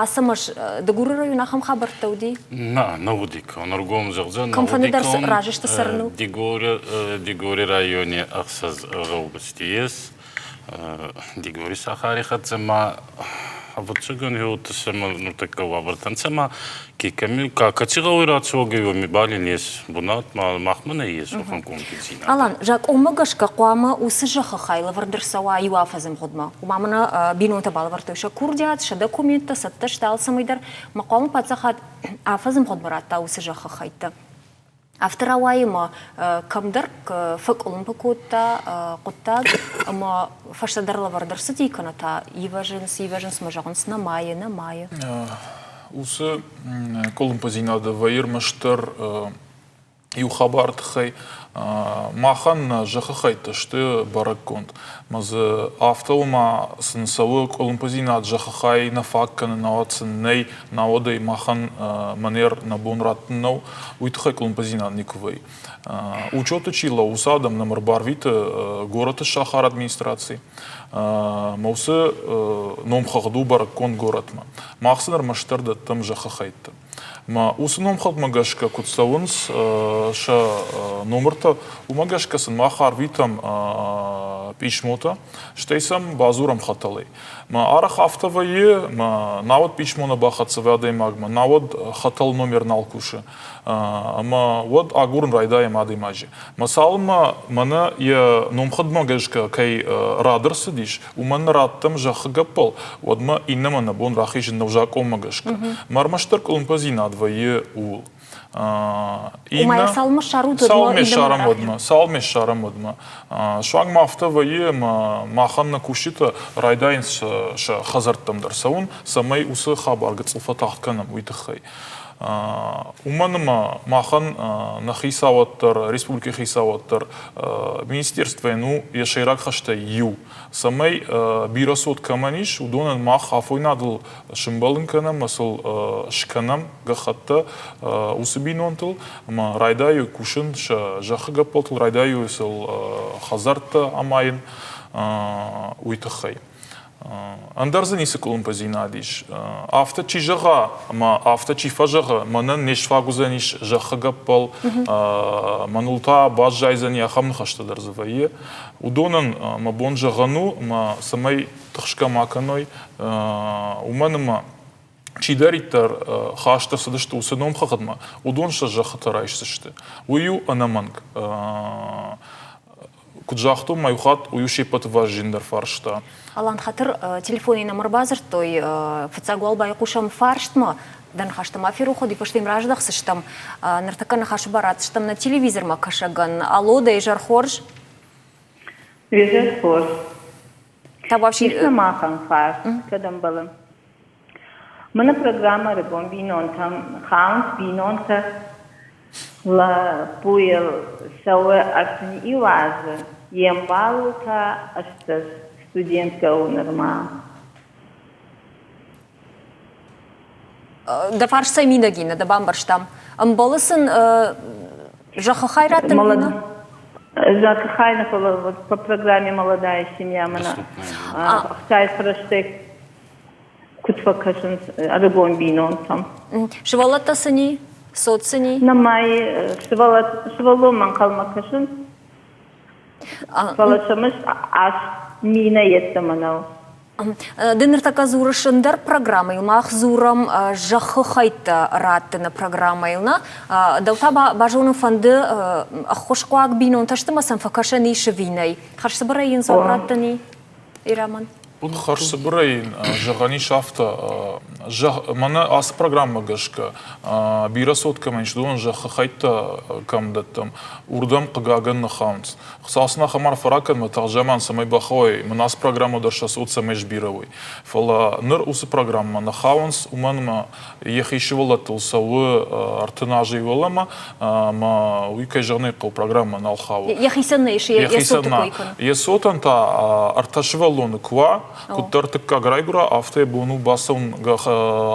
Ацӕмӕз, Дыгуры район ахӕм хабӕрттӕ уыди? Нӕ, нӕ уыди. Ӕргом зӕгъдзӕн, Кӕмфӕнды дӕр разы сты цӕрыныл? Дигори райони ӕхсӕз гъӕубӕсти ес. Дигори сахари хӕццӕ ма ӕвӕццӕгӕн еутӕ нуртӕккӕ уавӕртӕ нцӕ ма ке кӕми кӕци гъӕуи рацӕугӕй уоми бали ес бунат ма махмӕ нӕййес уӕхӕн къумпидзийнадӕ. Алан, закъонмӕ гӕсгӕ хъуамӕ уыцы зӕххы хай лӕвӕрд ӕрцӕуа иу афӕдзы мгъуыдмӕ. Ома мӕнӕ бинонтӕ балӕвӕрдтой сӕ курдиат, сӕ документтӕ, цӕттӕ сты алцӕмӕй дӕр. Ма хъуамӕ паддзахад афӕдзы мгъуыдмӕ радта уыцы зӕххы хӕйттӕ. Афтӕ рауайы ӕмӕ кӕмдӕр фӕкъуылымпы кодта хъуыддаг ӕмӕ фӕстӕдӕр лӕвӕрд ӕрцыди, кӕнӕ та ивӕзынц, ивӕзынц ӕмӕ зӕгъынц, нӕ майы, нӕ майы. Уыцы къуылымпыдзинады вӕййы ӕрмӕстдӕр иу хабары тыххӕй. Махӕн нӕ зӕххы хӕйттӕ сты бӕрӕггонд. Ӕмӕ дзы афтӕ ома сын цӕуы къуылымпыдзинад зӕххы хай нӕ фаг кӕны, науӕд сын нӕй, науӕд ӕй махӕн манер нӕ бон раттын нӕу, уый тыххӕй къуылымпыдзинад никуы вӕййы. Учеты чи лӕууы, уыцы адӕм нӕм ӕрбарвиты горӕты сахар администраци. Ӕмӕ уыцы номхыгъд у бӕрӕггонд горӕтмӕ. Мах сын ӕрмӕстдӕр дӕттӕм зӕххы хӕйттӕ. Ӕмӕ уыцы номхыгъдмӕ гӕсгӕ куыд цӕуынц сӕ номыртӕ, уымӕ гӕсгӕ сын мах арвитӕм писмотӕ, стӕй сӕм бадзурӕм хӕтӕлӕй. Мӕ арӕх афтӕ вӕййы, мӕ науӕд писмо нӕ бахӕццӕ адӕймагмӕ, науӕд хӕтӕл номер нал кусы. Ӕмӕ уӕд агурын райдайӕм адӕймаджы. Мӕ цалынмӕ мӕнӕ йӕ номхыгъдмӕ гӕсгӕ кӕй рад ӕрцыдис, уымӕн нӕ раттӕм зӕххы гӕппӕл, уӕдмӕ иннӕмӕ нӕ бон рахизын нӕу закъонмӕ гӕсгӕ. Мӕ ӕрмӕстдӕр къуылымпыдзинад вӕййы ууыл. Иннӕ цалынмӕ ссарут, цалынмӕ ссарӕм, уӕдмӕ. Цалынмӕ ссарӕм, уӕдмӕ. Суанг ма афтӕ вӕййы, ӕмӕ махӕн нӕ кусджытӕ райдайынц сӕ хӕдзӕрттӕм дӕр цӕуын, цӕмӕй уыцы хабар гыццыл фӕтагъд кӕнӕм, уый тыххӕй. Уымӕн ӕмӕ махӕн нӕ хицауад дӕр, республикӕйы хицауад дӕр министерствойӕн у йӕ сӕйраг хӕстӕй иу, цӕмӕй бирӕ цот кӕмӕн ис, уыдонӕн мах афойнадыл сымбӕлын кӕнӕм ӕмӕ сыл скӕнӕм гӕххӕттӕ уыцы бинонтыл ӕмӕ райдайой кусын сӕ зӕххы гӕппӕлтыл, райдайой сыл хӕдзӕрттӕ амайын, уый тыххӕй. Ӕндӕр дзы ницы къуылымпыдзинад ис. Афтӕ чи зӕгъа ӕмӕ афтӕ чи фӕзӕгъы, мӕнӕн не сфаг уыдзӕнис зӕххы гӕппӕл, мӕныл та баззайдзӕни, ахӕм ныхӕстӕ дӕр дзы вӕййы. Уыдонӕн мӕ бон зӕгъӕн у, ӕмӕ цӕмӕй тыхсгӕ ма кӕной, уымӕн ӕмӕ чидӕриддӕр хаст ӕрцыдысты уыцы номхыгъдмӕ, уыдон сӕ зӕххытӕ райсдзысты. Уый у ӕнӕмӕнг. Куыд загътон ма иу хатт, уый у се ппӕты вазыгджындӕр фарста. Алан, хатыр, телефонӕй нӕм ӕрбадзырдтой. Фыццаг уал байхъусӕм фарстмӕ. Дӕ ныхӕстӕ ма ферох уӕд, фӕстӕ йӕм раздӕхдзыстӕм. Ныртӕккӕ ныхасы бар ратдзыстӕм нӕ телевизормӕ кӕсӕгӕн. Алло, дӕ изӕр хорз. Изӕр хорз. Ис нӕм ахӕм фарст, кӕд ӕмбӕлы. Мӕнӕ программӕ ӕрыгон бинонтӕм хауынц бинонтӕ лӕппуйыл цӕуы 31 азы, йе мбалыл та 18, студенткӕ у нырма. Дӕ фарст цӕй мидӕг и, нӕ дӕ бамбӕрстам. Ӕмбӕлы сын зӕххы хай раттын? Зӕххы хай нӕ, фӕлӕ по программе «Молодая семья» мӕнӕ ӕхцайы фӕрӕзтӕй куыд фӕкӕсынц ӕрыгон бинонтӕм. Сывӕллӕттӕ сын и? Цот сын и? Нӕмӕй сывӕллонмӕ ӕнхъӕлмӕ кӕсынц. Фӕлӕ сӕ мызд ас минӕ йеддӕмӕ нӕу. Ды ныртӕккӕ дзурыс ӕндӕр программӕйыл, мах дзурӕм зӕххы хӕйттӕ раттыны программӕйыл, нӕ? Дӕу та базонын фӕнды, ӕххуысхъуаг бинонтӕ сты ӕмӕ сӕм фӕкӕсӕн ис ӕви нӕй? Хӕрзцыбырӕй йын дзуапп раттӕн и? Ираман? Хӕрзцыбырӕй зӕгъӕн ис афтӕ, мӕнӕ ацы программӕмӕ гӕсгӕ бирӕ цот кӕмӕн ис, уыдон зӕххы хӕйттӕ кӕм дӕттӕм, уырдӕм хъыгагӕн нӕ хауынц. Хуыцау сын ахӕм арфӕ ракӕн, мӕ тагъд заман цӕмӕй бахауай, мӕн ацы программӕ дӕр сӕ цот цӕмӕй сбирӕ уой. Фӕлӕ ныр уыцы программӕмӕ нӕ хауынц, уымӕн ӕмӕ йӕхи сывӕллӕттыл цӕуы 30 азӕй уӕлӕмӕ, ӕмӕ уый, кӕй зӕгъын ӕй хъӕуы, программӕ нал хауы. Йӕхицӕн нӕ ис, йӕ цоты кой кӕны. Йӕ цотӕн та ӕртӕ сывӕллоны куы уа, куыддӕр ӕртыккаг райгуыра, афтӕ йӕ бон у бацӕуын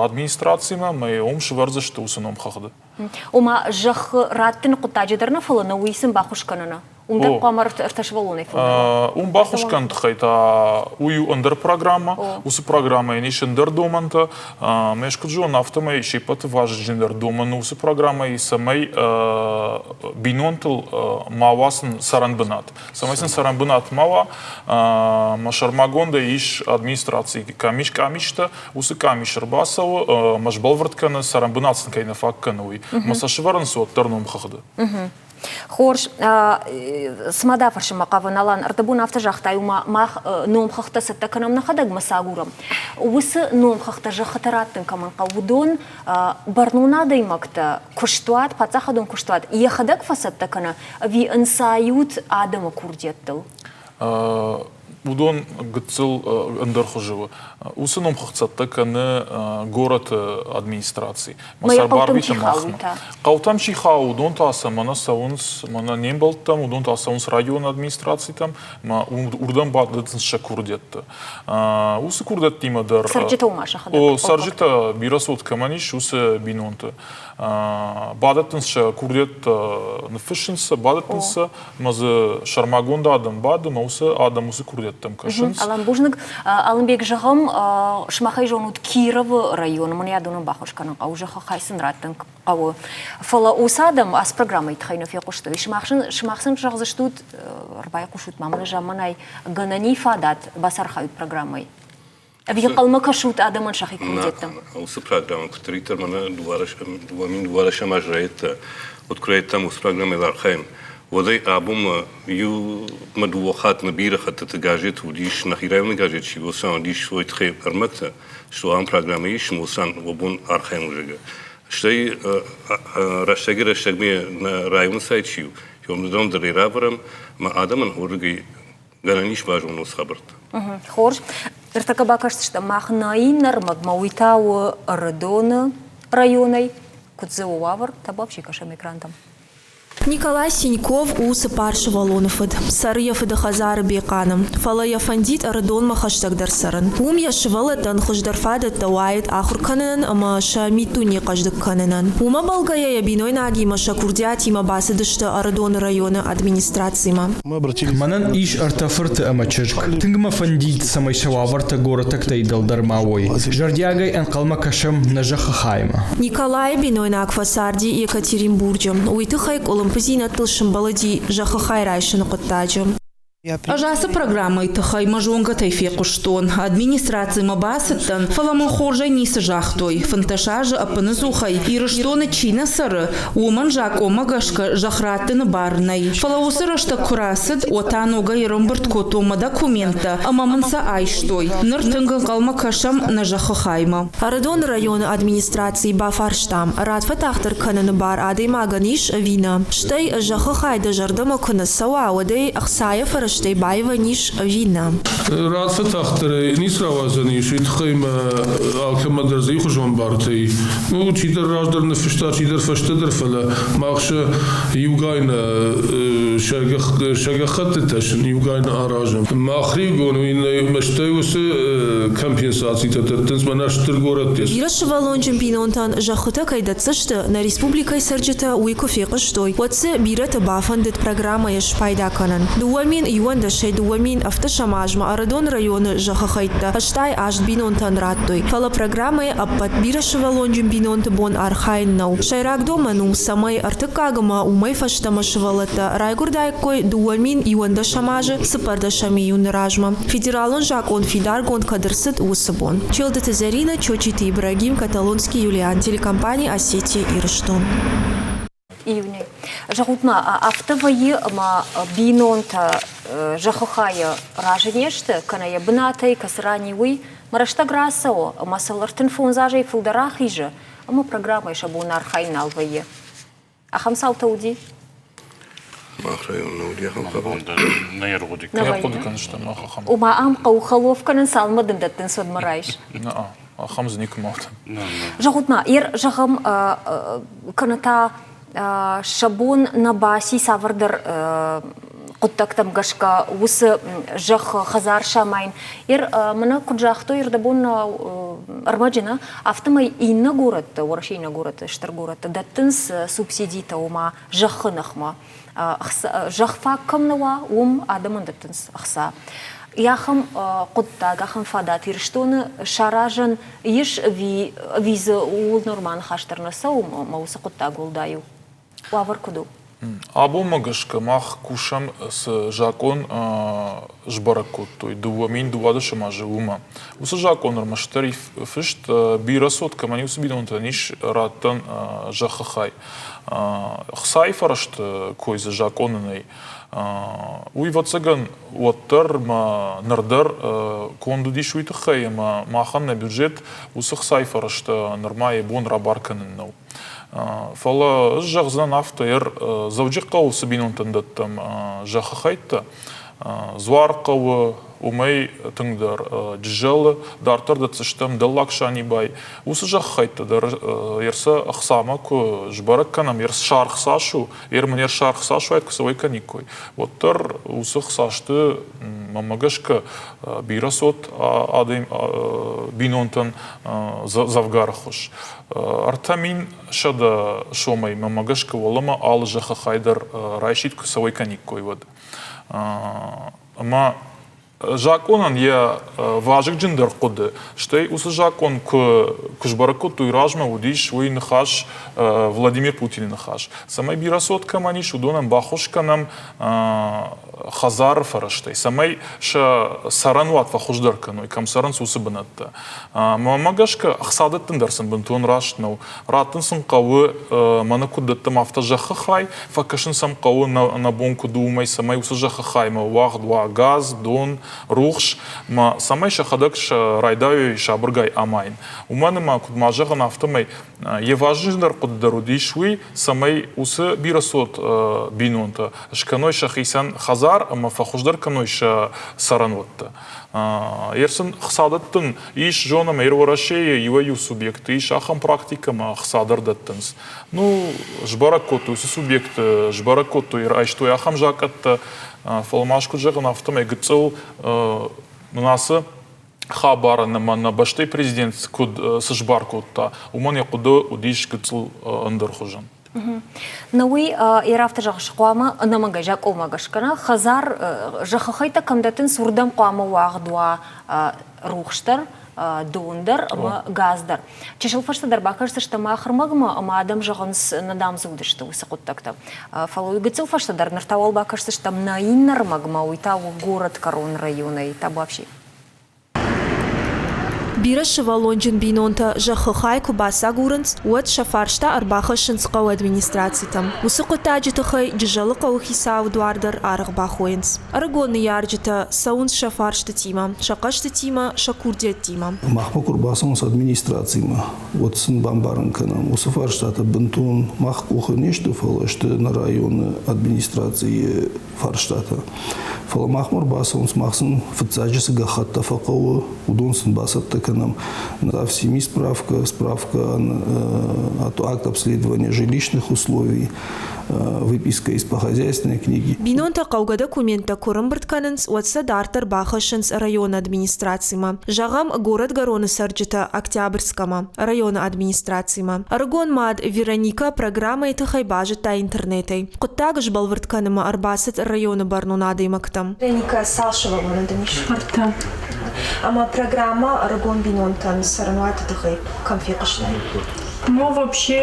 администрацимӕ ӕмӕ йӕ уым сывӕрдзысты уыцы номхыгъды. Ома зӕххы раттыны хъуыддаджы дӕр нӕ, фӕлӕ нӕ уый сын баххуыс кӕныны. Уым дӕр хъуамӕ ӕртӕ сывӕллонӕй фылдӕр. Уым баххуыс кӕныны тыххӕй та уый у ӕндӕр программӕ. Уыцы программӕйӕн ис ӕндӕр домӕнтӕ. Ӕз куыд зонын, афтӕмӕй се ппӕты вазыгджындӕр домӕн у уыцы программӕйы, цӕмӕй бинонтыл ма уа сын цӕрӕнбынат. Цӕмӕй сын цӕрӕнбынат ма уа, мӕ сӕрмагондӕй ис администрацийы кӕм ис къамистӕ, уыцы къамис ӕрбацӕуы ӕмӕ сбӕлвырд кӕны, цӕрӕнбынат сын кӕй нӕ фаг кӕны, уый. Ӕмӕ сӕ сӕвӕрынц уӕддӕр номхыгъды. Хорз. Цыма дӕ фӕрсынмӕ хъавын, Алан, ӕрдӕбон афтӕ загътай, ома мах номхыгъдтӕ цӕттӕ кӕнӕм нӕхӕдӕг мӕ цы агурӕм. Уыцы номхыгъдтӕ зӕххытӕ раттын кӕмӕн хъӕуы, уыдон бӕрнон адӕймӕгтӕ, куыстуат, паддзахадон куыстуат йӕхӕдӕг фӕцӕттӕ кӕны ӕви ӕнцайут адӕмы курдиӕттыл? Уыдон гыццыл ӕндӕр хуызы у. Уыцы номхыгъд цӕттӕ кӕны горӕты администраци. Мӕ сӕр барвиты махмӕ. Хъӕутӕм чи хауы, уыдон та сӕ мӕнӕ цӕуынц, мӕнӕ не мбӕлттӕм, уыдон та цӕуынц районы администрацитӕм, мӕ уырдӕм бадӕттынц сӕ курдиӕттӕ. Уыцы курдиӕттимӕ дӕр... Цӕрджытӕ уымӕ сӕхӕдӕг? О, цӕрджытӕ, бирӕ цот кӕмӕн ис, уыцы бинонты. Бадӕттынц сӕ курдиӕттӕ, ныффыссынц сӕ, бадӕттынц сӕ, ӕмӕ дзы сӕрмагонд адӕм бады, ӕмӕ уыцы адӕм уыцы курдиӕттӕм кӕсынц. Алан, бузныг. Алымбег, зӕгъӕм, сымахӕй зонут Кировы районы, мӕн адоны баххуыс кӕнын хъӕуы, зӕххы хай сын раттын хъӕуы. Фӕлӕ уыцы адӕм ацы программӕйы тыххӕй нӕ фехъуыстой. Сымах сын зӕгъдзыстут, ӕрбайхъусут ма мӕнӕ замманай гӕнӕни фадат бацархайут программӕйы. Ӕви ӕнхъӕлмӕ кӕсут адӕмӕн сӕхи курдиӕттӕм? Уыцы программӕ куыддӕриддӕр мӕнӕ 2012 аз райдыдта, уӕд куы райдыдтам уыцы программӕйыл архайын, уӕдӕй абонмӕ иу мӕ дыууӕ хатт нӕ бирӕ хӕттыты газет уыдис, нӕхи районы газет чи уыцы уыдис, уый тыххӕй ӕрмӕгтӕ, что ахӕм программӕ ис, уыцы бон архайӕм уже. Стӕй рӕстӕгӕй-рӕстӕгмӕ нӕ районы сайт чи у, уым дӕр ӕй равӕрӕм, ӕмӕ адӕмӕн уырдыгӕй гӕнӕн ис базонын уыцы хабӕрттӕ. Хорз. Ныртӕккӕ бакӕсдзыстӕм мах нӕ иннӕ ӕрмӕгмӕ, уый та у Ӕрыдоны районӕй. Куыд дзы у уавӕр, табуафси кӕсӕм экрантӕм. Николай Синьков у цыппар сывӕллоны фыд. Цӕры йӕ фыды хӕдзары Бехъаны. Фӕлӕ йӕ фӕндид Ӕрыдонмӕ хӕстӕгдӕр цӕрын. Уым йӕ сывӕллӕттӕн хуыздӕр фадӕттӕ уаид ахуыр кӕнынӕн ӕмӕ сӕ миддуне хъӕздыг кӕнынӕн. Уымӕ бӕлгӕйӕ йӕ бинойнагимӕ сӕ курдиатимӕ бацыдысты Ӕрыдоны районы администрацимӕ. Мӕнӕн ис ӕртӕ фырты ӕмӕ чызг. Тынг мӕ фӕндид, цӕмӕй сӕ уавӕртӕ горӕтӕгтӕй дӕлдӕр ма уой. Зӕрдиагӕй ӕнхъӕлмӕ кӕсӕм нӕ зӕххы хаймӕ. Николайы бинойнаг фӕцарди Екатеринбурджы. Уый тыххӕй къуылымпыдзинӕдтыл сымбӕлыди зӕххы хай райсыны хъуыддаджы. Ӕз ацы программӕйы тыххӕй мӕ зонгӕтӕй фехъуыстон. Администрацимӕ бацыдтӕн, фӕлӕ мын хорзӕй ницы загътой. 15 азы ӕппыныдзухӕй Ирыстоны чи нӕ цӕры, уымӕн закъонмӕ гӕсгӕ зӕхх раттыны бар нӕй. Фӕлӕ уыцы рӕстӕг куы рацыд, уӕд та ногӕй ӕрӕмбырд кодтон мӕ документтӕ ӕмӕ мын сӕ айстой. Ныр тынг ӕнхъӕлмӕ кӕсӕм нӕ зӕххы хаймӕ. Ӕрыдоны районы администрацийы бафарстам, рад фӕтагъддӕр кӕныны бар адӕймагӕн ис ӕви нӕ. Стӕй зӕххы хай дӕ зӕрдӕмӕ куы нӕ цӕуа, уӕд ӕй ӕхцайы фӕрӕзтӕй баивӕн ис ӕви нӕ. Рад фӕтагъддӕрӕй ницы рауадзӕн ис, уый тыххӕй мӕ алкӕмӕ дӕр дзы иухуызон бартӕ и. Ну, чидӕр раздӕр ныффыста, чидӕр фӕстӕдӕр, фӕлӕ мах сӕ иугай нӕ сӕ гӕххӕттытӕ сын иугай нӕ аразӕм. Мах регион уый стӕй уыцы компенсацитӕ дӕттынц мӕнӕ стыр горӕтты. Бирӕ сывӕллонджын бинонтӕн зӕххытӕ кӕй дӕтдзысты, нӕ республикӕйы цӕрджытӕ уый куы фехъуыстой, уӕд дзы бирӕты бафӕндыд программӕйӕ спайда кӕнын. 2021-ӕй 2007 азмӕ Ӕрыдоны районы зӕххы хӕйттӕ 88 бинонтӕн радтой, фӕлӕ программӕйы ӕппӕт бирӕсывӕллонджын бинонты бон архайын нӕу. Сӕйраг домӕн у, цӕмӕй ӕртыккаг ӕмӕ уымӕй фӕстӕмӕ сывӕллӕттӕ райгуырдаиккой 2011 азы 14 июны размӕ. Федералон закъон фидаргонд кӕд ӕрцыд, уыцы бон. Челдыты Зӕринӕ, Чочиты Ибрагим, Каталонский Юлиан, телекомпани «Осетия-Ирыстон». Июнӕй. Зӕгъут-ма, афтӕ вӕййы, ӕмӕ бинонтӕ зӕххы хайы разы не сты, кӕнӕ йӕ бынатӕй, кӕцы ран и, уый мӕ рӕстӕг рацӕуы, ӕмӕ сыл 35 азӕй фылдӕр ахизы, ӕмӕ программӕйы сӕ бон архайын нал вӕййы. Ахӕм цаутӕ уыди? Мах районы нӕ уыди ахӕм хабар. Нӕ ӕрхъуыды Ӕрхъуыды кӕныстӕм ахӕм. Ома ам хъӕуы хӕлоф кӕнын, цалынмӕ дын дӕттынц, уӕдмӕ райс. Ахӕм дзы никуы ма уыд. Зӕгъут-ма, зӕгъӕм, кӕнӕ та сӕ бон нӕ баци цавӕрдӕр хъуыддӕгтӕм гӕсгӕ уыцы зӕххы хӕдзар самайын. Мӕнӕ куыд загътой ӕрдӕбон ӕрмӕджы нӕ, афтӕмӕй иннӕ горӕтты, Уӕрӕсейы иннӕ горӕтты, стыр горӕтты дӕттынц субсидитӕ, ома зӕххы ныхмӕ. Зӕхх фаг кӕм нӕ уа, уым адӕмӕн дӕттынц ӕхца. Ахӕм хъуыддаг, ахӕм фадат Ирыстоны саразӕн ис ӕви дзы ууыл нырма ныхас дӕр нӕ цӕуы ӕмӕ уыцы хъуыддаг уӕлдай у? Уавӕр куыд у? Абонмӕ гӕсгӕ мах кусӕм, цы закъон сбӕрӕг кодтой 2012 азы, уымӕ. Уыцы закъон ӕрмӕстдӕр фыст бирӕ цот кӕмӕн уыцы бинонтӕн ис раттӕн зӕххы хай. Хцайы фӕрӕзты кой дзы закъоны нӕй. Уый, ӕвӕццӕгӕн, уӕддӕр ма ныр дӕр конд уыдис уый тыххӕй, ӕмӕ махӕн нӕ бюджет уыцы хцайы фӕрӕзтӕ нырма йӕ бон рабар кӕнын нӕу. Фӕлӕ ӕз зӕгъдзынӕн афтӕ, Дзӕуджыхъӕуы цы бинонтӕн дӕттӕм зӕххы хӕйттӕ, Дзуар хъӕуы, уымӕй тынгдӕр Джызӕлы, дарддӕр дӕтдзыстӕм Дӕллаг Санибай. Уыцы зӕххы хӕйттӕ дӕр ӕрсӕ ӕхцамӕ куы сбӕрӕг кӕнӕм, ӕрсаргъ цас у, ӕрмын ӕрсаргъ цас уаид, куы сӕ уӕй кӕниккой, уӕддӕр уыцы хца сты, мӕнмӕ гӕсгӕ, бирӕ цот адӕм бинонтӕн дзӕвгар ӕххуыс. 3100 сомӕй, мӕнмӕ гӕсгӕ, уӕлӕмӕ алы зӕххы хай дӕр райсид, куы сӕ уӕй кӕниккой, уӕд. Ӕмӕ закъонӕн йӕ вазыгджындӕр хъуыды, стӕй уыцы закъон куы сбӕрӕг кодтой размӕ, уыдис уый ныхас, Владимир Путины ныхас, цӕмӕй бирӕ цот кӕмӕн ис, уыдонӕн баххуыс кӕнӕм хӕдзары фӕрӕзтӕй, цӕмӕй сӕ цӕрӕнуат фӕхуыздӕр кӕной, кӕм цӕрынц, уыцы бынӕттӕ. Мӕнмӕ гӕсгӕ, ӕхца дӕттын дӕр сын бынтон раст нӕу. Раттын сын хъӕуы, мӕнӕ куыд дӕттӕм, афтӕ зӕххы хай, фӕкӕсын сӕм хъӕуы, нӕ бон куыд у, уымӕй, цӕмӕй уыцы зӕххы хаймӕ уагъд уа газ, дон, рухс, ӕмӕ цӕмӕй сӕхӕдӕг райдайой сабыргай амайын. Уымӕн ӕмӕ, куыд ма зӕгъын, афтӕмӕй йӕ вазыгджындӕр хъуыды дӕр уыдис уый, цӕмӕй уыцы бирӕцот бинонтӕ скӕной сӕхицӕн хӕдзар ӕмӕ фӕхуыздӕр кӕной сӕ цӕрӕнуӕттӕ. Ер сын хца дӕттын ис, зонӕм, ер Уӕрӕсейы иуӕй-иу субъекты ис ахӕм практикӕ ӕмӕ хца дӕр дӕттынц. Ну, сбӕрӕг кодтой уыцы субъекты, сбӕрӕг кодтой, райстой ахӕм закъӕттӕ, фӕлӕ ма ӕз куыд зӕгъын, афтӕмӕй гыццыл нын ацы хабарӕн ӕмӕ нӕ бӕстӕйы президент куыд цы сбар кодта, уымӕн йӕ хъуыды уыдис гыццыл ӕндӕр хуызӕн. Нӕ уый йӕ афтӕ зӕгъыс, хъуамӕ ӕнӕмӕнгӕй закъонмӕ гӕсгӕ нӕ хӕдзар зӕххы хӕйттӕ кӕм дӕттынц, уырдӕм хъуамӕ уагъд уа рухс дӕр, дон дӕр ӕмӕ газ дӕр. Чысыл фӕстӕдӕр бакӕсдзыстӕм ахырмагмӕ ӕмӕ адӕм зӕгъынц, нӕ дам дзы уыдысты уыцы хъуыддӕгтӕ. Фӕлӕ уый гыццыл фӕстӕдӕр ныр та уал бакӕсдзыстӕм нӕ иннӕ рмӕгмӕ, уый та у горӕтгӕрон районӕй Табуафси. Бирӕсывӕллонджын бинонтӕ зӕххы хай куы бацагурынц, уӕд сӕ фарста ӕрбахӕссынц хъӕуы администрацитӕм. Уыцы хъуыддаджы тыххӕй Джызӕлы хъӕуы хицауы дуар дӕр аргъ бахойынц. Ӕрыгон ныййарджытӕ цӕуынц сӕ фарстытимӕ, сӕ хъӕстытимӕ, сӕ курдиӕттимӕ. Махмӕ куы рбацӕуынц администрацимӕ, уӕд сын бамбарын кӕнӕм, уыцы фарстатӕ бынтон мах къухы не сты, фӕлӕ сты нӕ районы администрацийы фарстатӕ. Фӕлӕ махмӕ ӕрбацӕуынц, мах сын фыццаджы цы гӕххӕттӕ фӕхъӕуы, уыдон сын бацӕттӕ кӕнӕм. В справка, справка акт обследования жилищных условий, выписка из похозяйственной книги. Бинонтӕ хъӕугӕ документтӕ куы ӕрӕмбырд кӕнынц, уӕд сӕ дарддӕр бахӕссынц районы администрацимӕ. Зӕгъӕм, горӕтгӕроны цӕрджытӕ Октябрьскӕмӕ, районы администрацимӕ. Ӕрыгон мад Вероникӕ программӕйы тыххӕй базыдта интернетӕй. Хъуыддаг сбӕлвырд кӕнынмӕ ӕрбацыд районы бӕрнон адӕймӕгтӕм. Вероника, цал сывӕллоны дын ис? Ӕртӕ. Ӕмӕ программӕ ӕрыгон бинонтӕн цӕрӕнуаты тыххӕй кӕм фехъуыстай? Ну, вообще,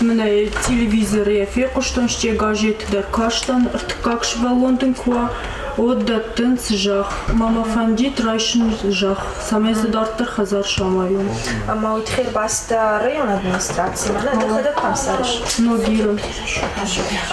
мӕнӕ телевизорӕй фехъуыстон, стӕй газеты дӕр кастӕн, ӕртыккаг сывӕллон дын куы уа, уӕд дӕттынц зӕхх. Мӕ мӕ фӕндид райсын зӕхх, цӕмӕй дзы дарддӕр хӕдзар самайон. Ӕмӕ уый тыххӕй ӕрбацыдтӕ районы администрацимӕ, нӕ дӕхӕдӕг кӕм цӕрыс? Ногиры.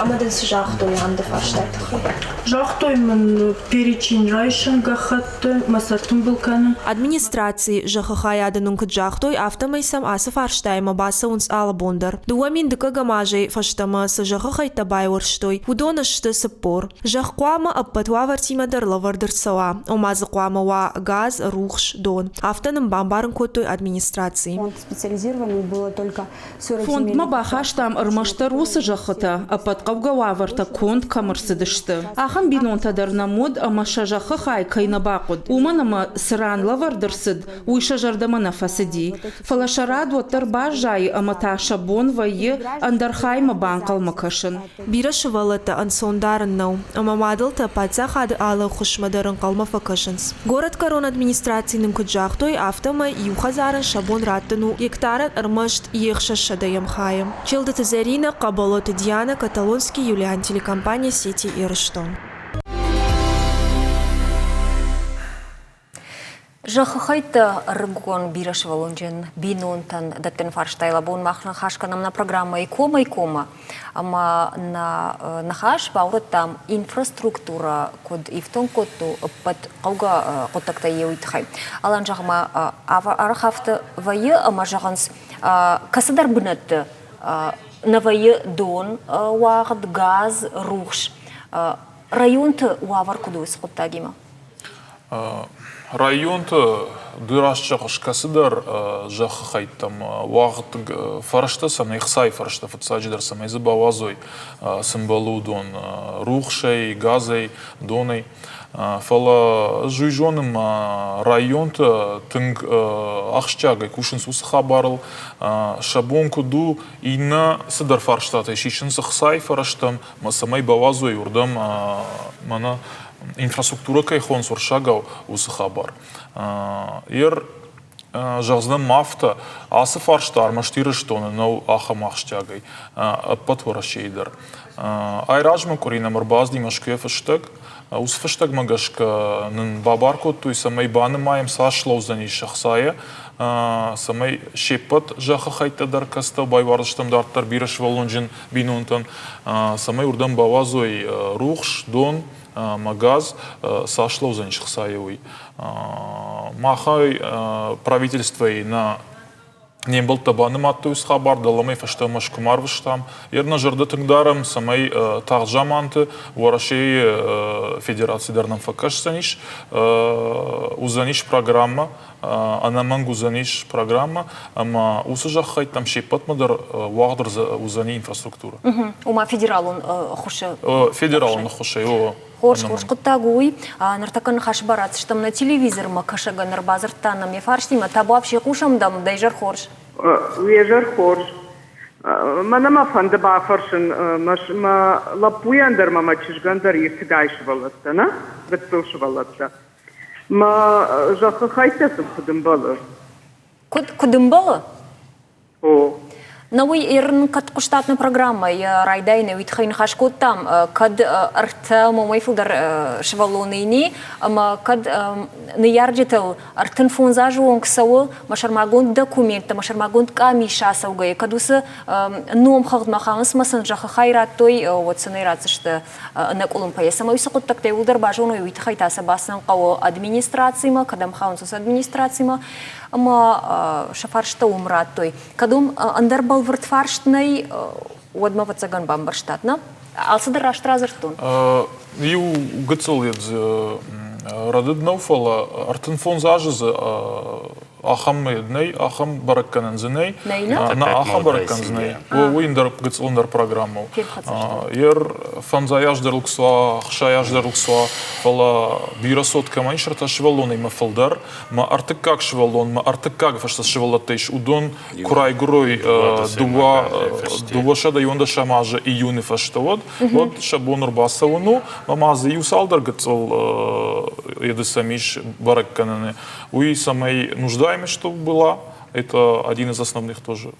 Ӕмӕ дын цы загътой ам дӕ фарстайы тыххӕй? Загътой мын перечень райсын гӕххӕтты, мӕ сӕр тымбыл кӕнын. Администрацийы зӕххы хайады нын куыд загътой, афтӕмӕй сӕм ацы фарстаимӕ бацӕуынц алы бон дӕр. 2002 азӕй фӕстӕмӕ цы зӕххы хӕйттӕ байуӕрстой, уыдон сты 40. Зӕхх хъуамӕ ӕппӕт уавӕртимӕ дӕр лӕвӕрд ӕрцӕуа, ома дзы хъуамӕ уа газ, рухс, дон. Афтӕ нын бамбарын кодтой администрацийы. Фондмӕ бахастам ӕрмӕстдӕр уыцы зӕххытӕ, ӕппӕт хъӕугӕ уавӕртӕ конд кӕм ӕрцыдысты. Ахӕм бинонтӕ дӕр нӕм уыд ӕмӕ сӕ зӕххы хай кӕй нӕ бахъуыд, уымӕн ӕмӕ цы ран лӕвӕрд ӕрцыд, уый сӕ зӕрдӕмӕ нӕ фӕцыди. Фӕлӕ сӕ рад уӕддӕр баззайы ӕмӕ та сӕ бон вӕййы ӕндӕр хаймӕ банхъӕлмӕ кӕсын. Бирӕ сывӕллӕттӕ ӕнцон дарын нӕу, ӕмӕ мадӕлтӕ паддзахады алы ӕххуысмӕ дӕр ӕнхъӕлмӕ фӕкӕсынц. Горӕтгӕрон администрацийы нын куыд загътой, афтӕмӕй иу хӕдзарӕн сӕ бон раттын у гектарӕн ӕрмӕст йе хсӕзсӕдӕйӕм хайы. Челдыты Зӕринӕ, Хъӕбӕлоты Дианӕ, Каталонский Юлиан, телекомпания Сети Ирыстон. Зӕххы хӕйттӕ ӕрыгон бирӕсывӕллонджын бинонтӕн дӕттыны фарстайыл абон мах ныхас кӕнӕм нӕ программӕйы комӕй-коммӕ ӕмӕ нӕ ныхас баурӕдтам инфраструктурӕ куыд ифтонг кодтой ӕппӕт хъӕугӕ хъуыддӕгтӕй йӕ уый тыххӕй. Алан, зӕгъ-ма, арӕх афтӕ вӕййы ӕмӕ зӕгъынц, кӕцыдӕр бынӕтты нӕ вӕййы дон уагъд, газ, рухс. Районты уавӕр куыд у уыцы хъуыддагимӕ? Районты ды раст зӕгъыс, кӕцыдӕр зӕххы хӕйттӕм уагъд фӕрстӕ цӕмӕй ӕхцайы фӕрстӕ фыццаджыдӕр цӕмӕй дзы бауадзой, цы мбӕлы уыдон рухсӕй, газӕй, донӕй. Фӕлӕ ӕз уый зонын, мӕ районты тынг ахсджиагӕй кусынц уыцы хабарыл. Сӕ бон куыд у, иннӕ цыдӕр фарстатӕй сисынц ӕхцайы фӕрӕзтӕм, ӕмӕ цӕмӕй бауадзой уырдӕм мӕнӕ инфраструктурӕ кӕй хонынц уырыссагау, уыцы хабар. Ер зӕгъдзынӕн ма афтӕ, ацы фарста ӕрмӕст Ирыстоны нӕу ахӕм ахсджиагӕй, ӕппӕт Уӕрӕсейы дӕр. Айразмӕ къуыри нӕм ӕрбацыди Мӕскуыйӕ фыстӕг. Уыцы фыстӕгмӕ гӕсгӕ нын бабар кодтой, цӕмӕй банымайӕм, цас слӕудзӕнис ӕхцайӕ, цӕмӕй се ппӕт зӕххы хӕйттӕ дӕр кӕцытӕ байуардзыстӕм дарддӕр бирӕсывӕллонджын бинонтӕн, цӕмӕй уырдӕм бауадзой рухс, дон ӕмӕ газ, цас лӕудзӕнис хцайы уый. Махӕй правительствойы нӕ не мбӕлттӕ банымадтой уыцы хабар, дӕлӕмӕ фӕстӕмӕ Мӕскуымӕ арвыстам. Йе нӕ зӕрдӕ тынг дарӕм, цӕмӕй тагъд заманты Уӕрӕсейы Федераци дӕр нӕм фӕкӕсдзӕнис, уыдзӕнис программӕ ӕнӕмӕнг уыдзӕнис программӕ ӕмӕ уыцы зӕххӕйттӕм се ппӕтмӕ дӕр уагъд уыдзӕни инфраструктурӕ. Ома федералон ӕххуысы? Федералон ӕххуысӕй, о. Хорз, хорз хъуыддаг у уый. Ныртӕккӕ ныхасы бар ацыдыстӕм нӕ телевизормӕ кӕсӕгӕн ӕрбадзырдта нӕм йӕ фарстимӕ. Табуафси, хъусӕм дӕм, дӕ изӕр хорз. Уе зӕр хорз. Мӕнӕ мӕ фӕнды бафӕрсын, мӕ лӕппуйӕн дӕр ӕмӕ мӕ чызгӕн дӕр иртыгай сывӕллӕттӕ, нӕ? Гыццыл сывӕллӕттӕ. Мӕ зӕххы хӕйттӕ сын куыд ӕмбӕлы? Куыд, куыд ӕмбӕлы? О. На уый Ирн кӕд хъуыстат нӕ программӕйы райдайӕны уый тыххӕй ныхас кодтам, кӕд ӕртӕ момӕй фылдӕр сывӕллоны ини, ӕмӕ кӕд ныййарджытыл 35 азы онг цӕуы мӕ сӕрмагонд документтӕ, мӕ сӕрмагонд къамис ацӕугӕйӕ, кӕд уыцы номхыгъдмӕ хауынц ӕмӕ сын зӕххы хай радтой, уӕд сын ӕй ратдзысты ӕнӕкъуылымпыйӕ. Цӕмӕй уыцы хъуыддӕгтӕ иууылдӕр базоной, уый тыххӕй та сӕ бацӕуын хъӕуы администрацимӕ, кӕдӕм хауынц уыцы администрацимӕ, ӕмӕ сӕ фарстӕ уым радтой. Кӕд уым ӕндӕр бӕлвырд фарст нӕй, уӕд мӕ ӕвӕццӕгӕн бамбӕрстат, нӕ? Алцыдӕр раст радзырдтон? Иу гыццыл йед дзы рӕдыд нӕу, фӕлӕ 35 азы дзы ахӕм нӕй, ахӕм бӕрӕггӕнӕн дзы нӕй. Нӕй, нӕ? Нӕ, ахӕм бӕрӕггӕнӕн дзы нӕй. Уый ӕндӕр гыццыл ӕндӕр программӕ у. Ер фӕндзай аз дӕр уксуа, ӕхсай аз дӕр уксуа, фӕлӕ бирӕ цот кӕмӕн ис ӕртӕ сывӕллонӕй мӕ фылдӕр, мӕ ӕртыккаг сывӕллон, мӕ ӕртыккаг фӕстӕ сывӕллӕттӕ ис, уыдон куы райгуырой 211 азы июны фӕстӕ, уӕд, уӕд сӕ бон ӕрбацӕуын у, ӕмӕ дзы иу цалдӕр гыццыл едысӕм ис бӕрӕггӕнӕны. Уый цӕмӕй нуждаемость была, это один из основных тоже.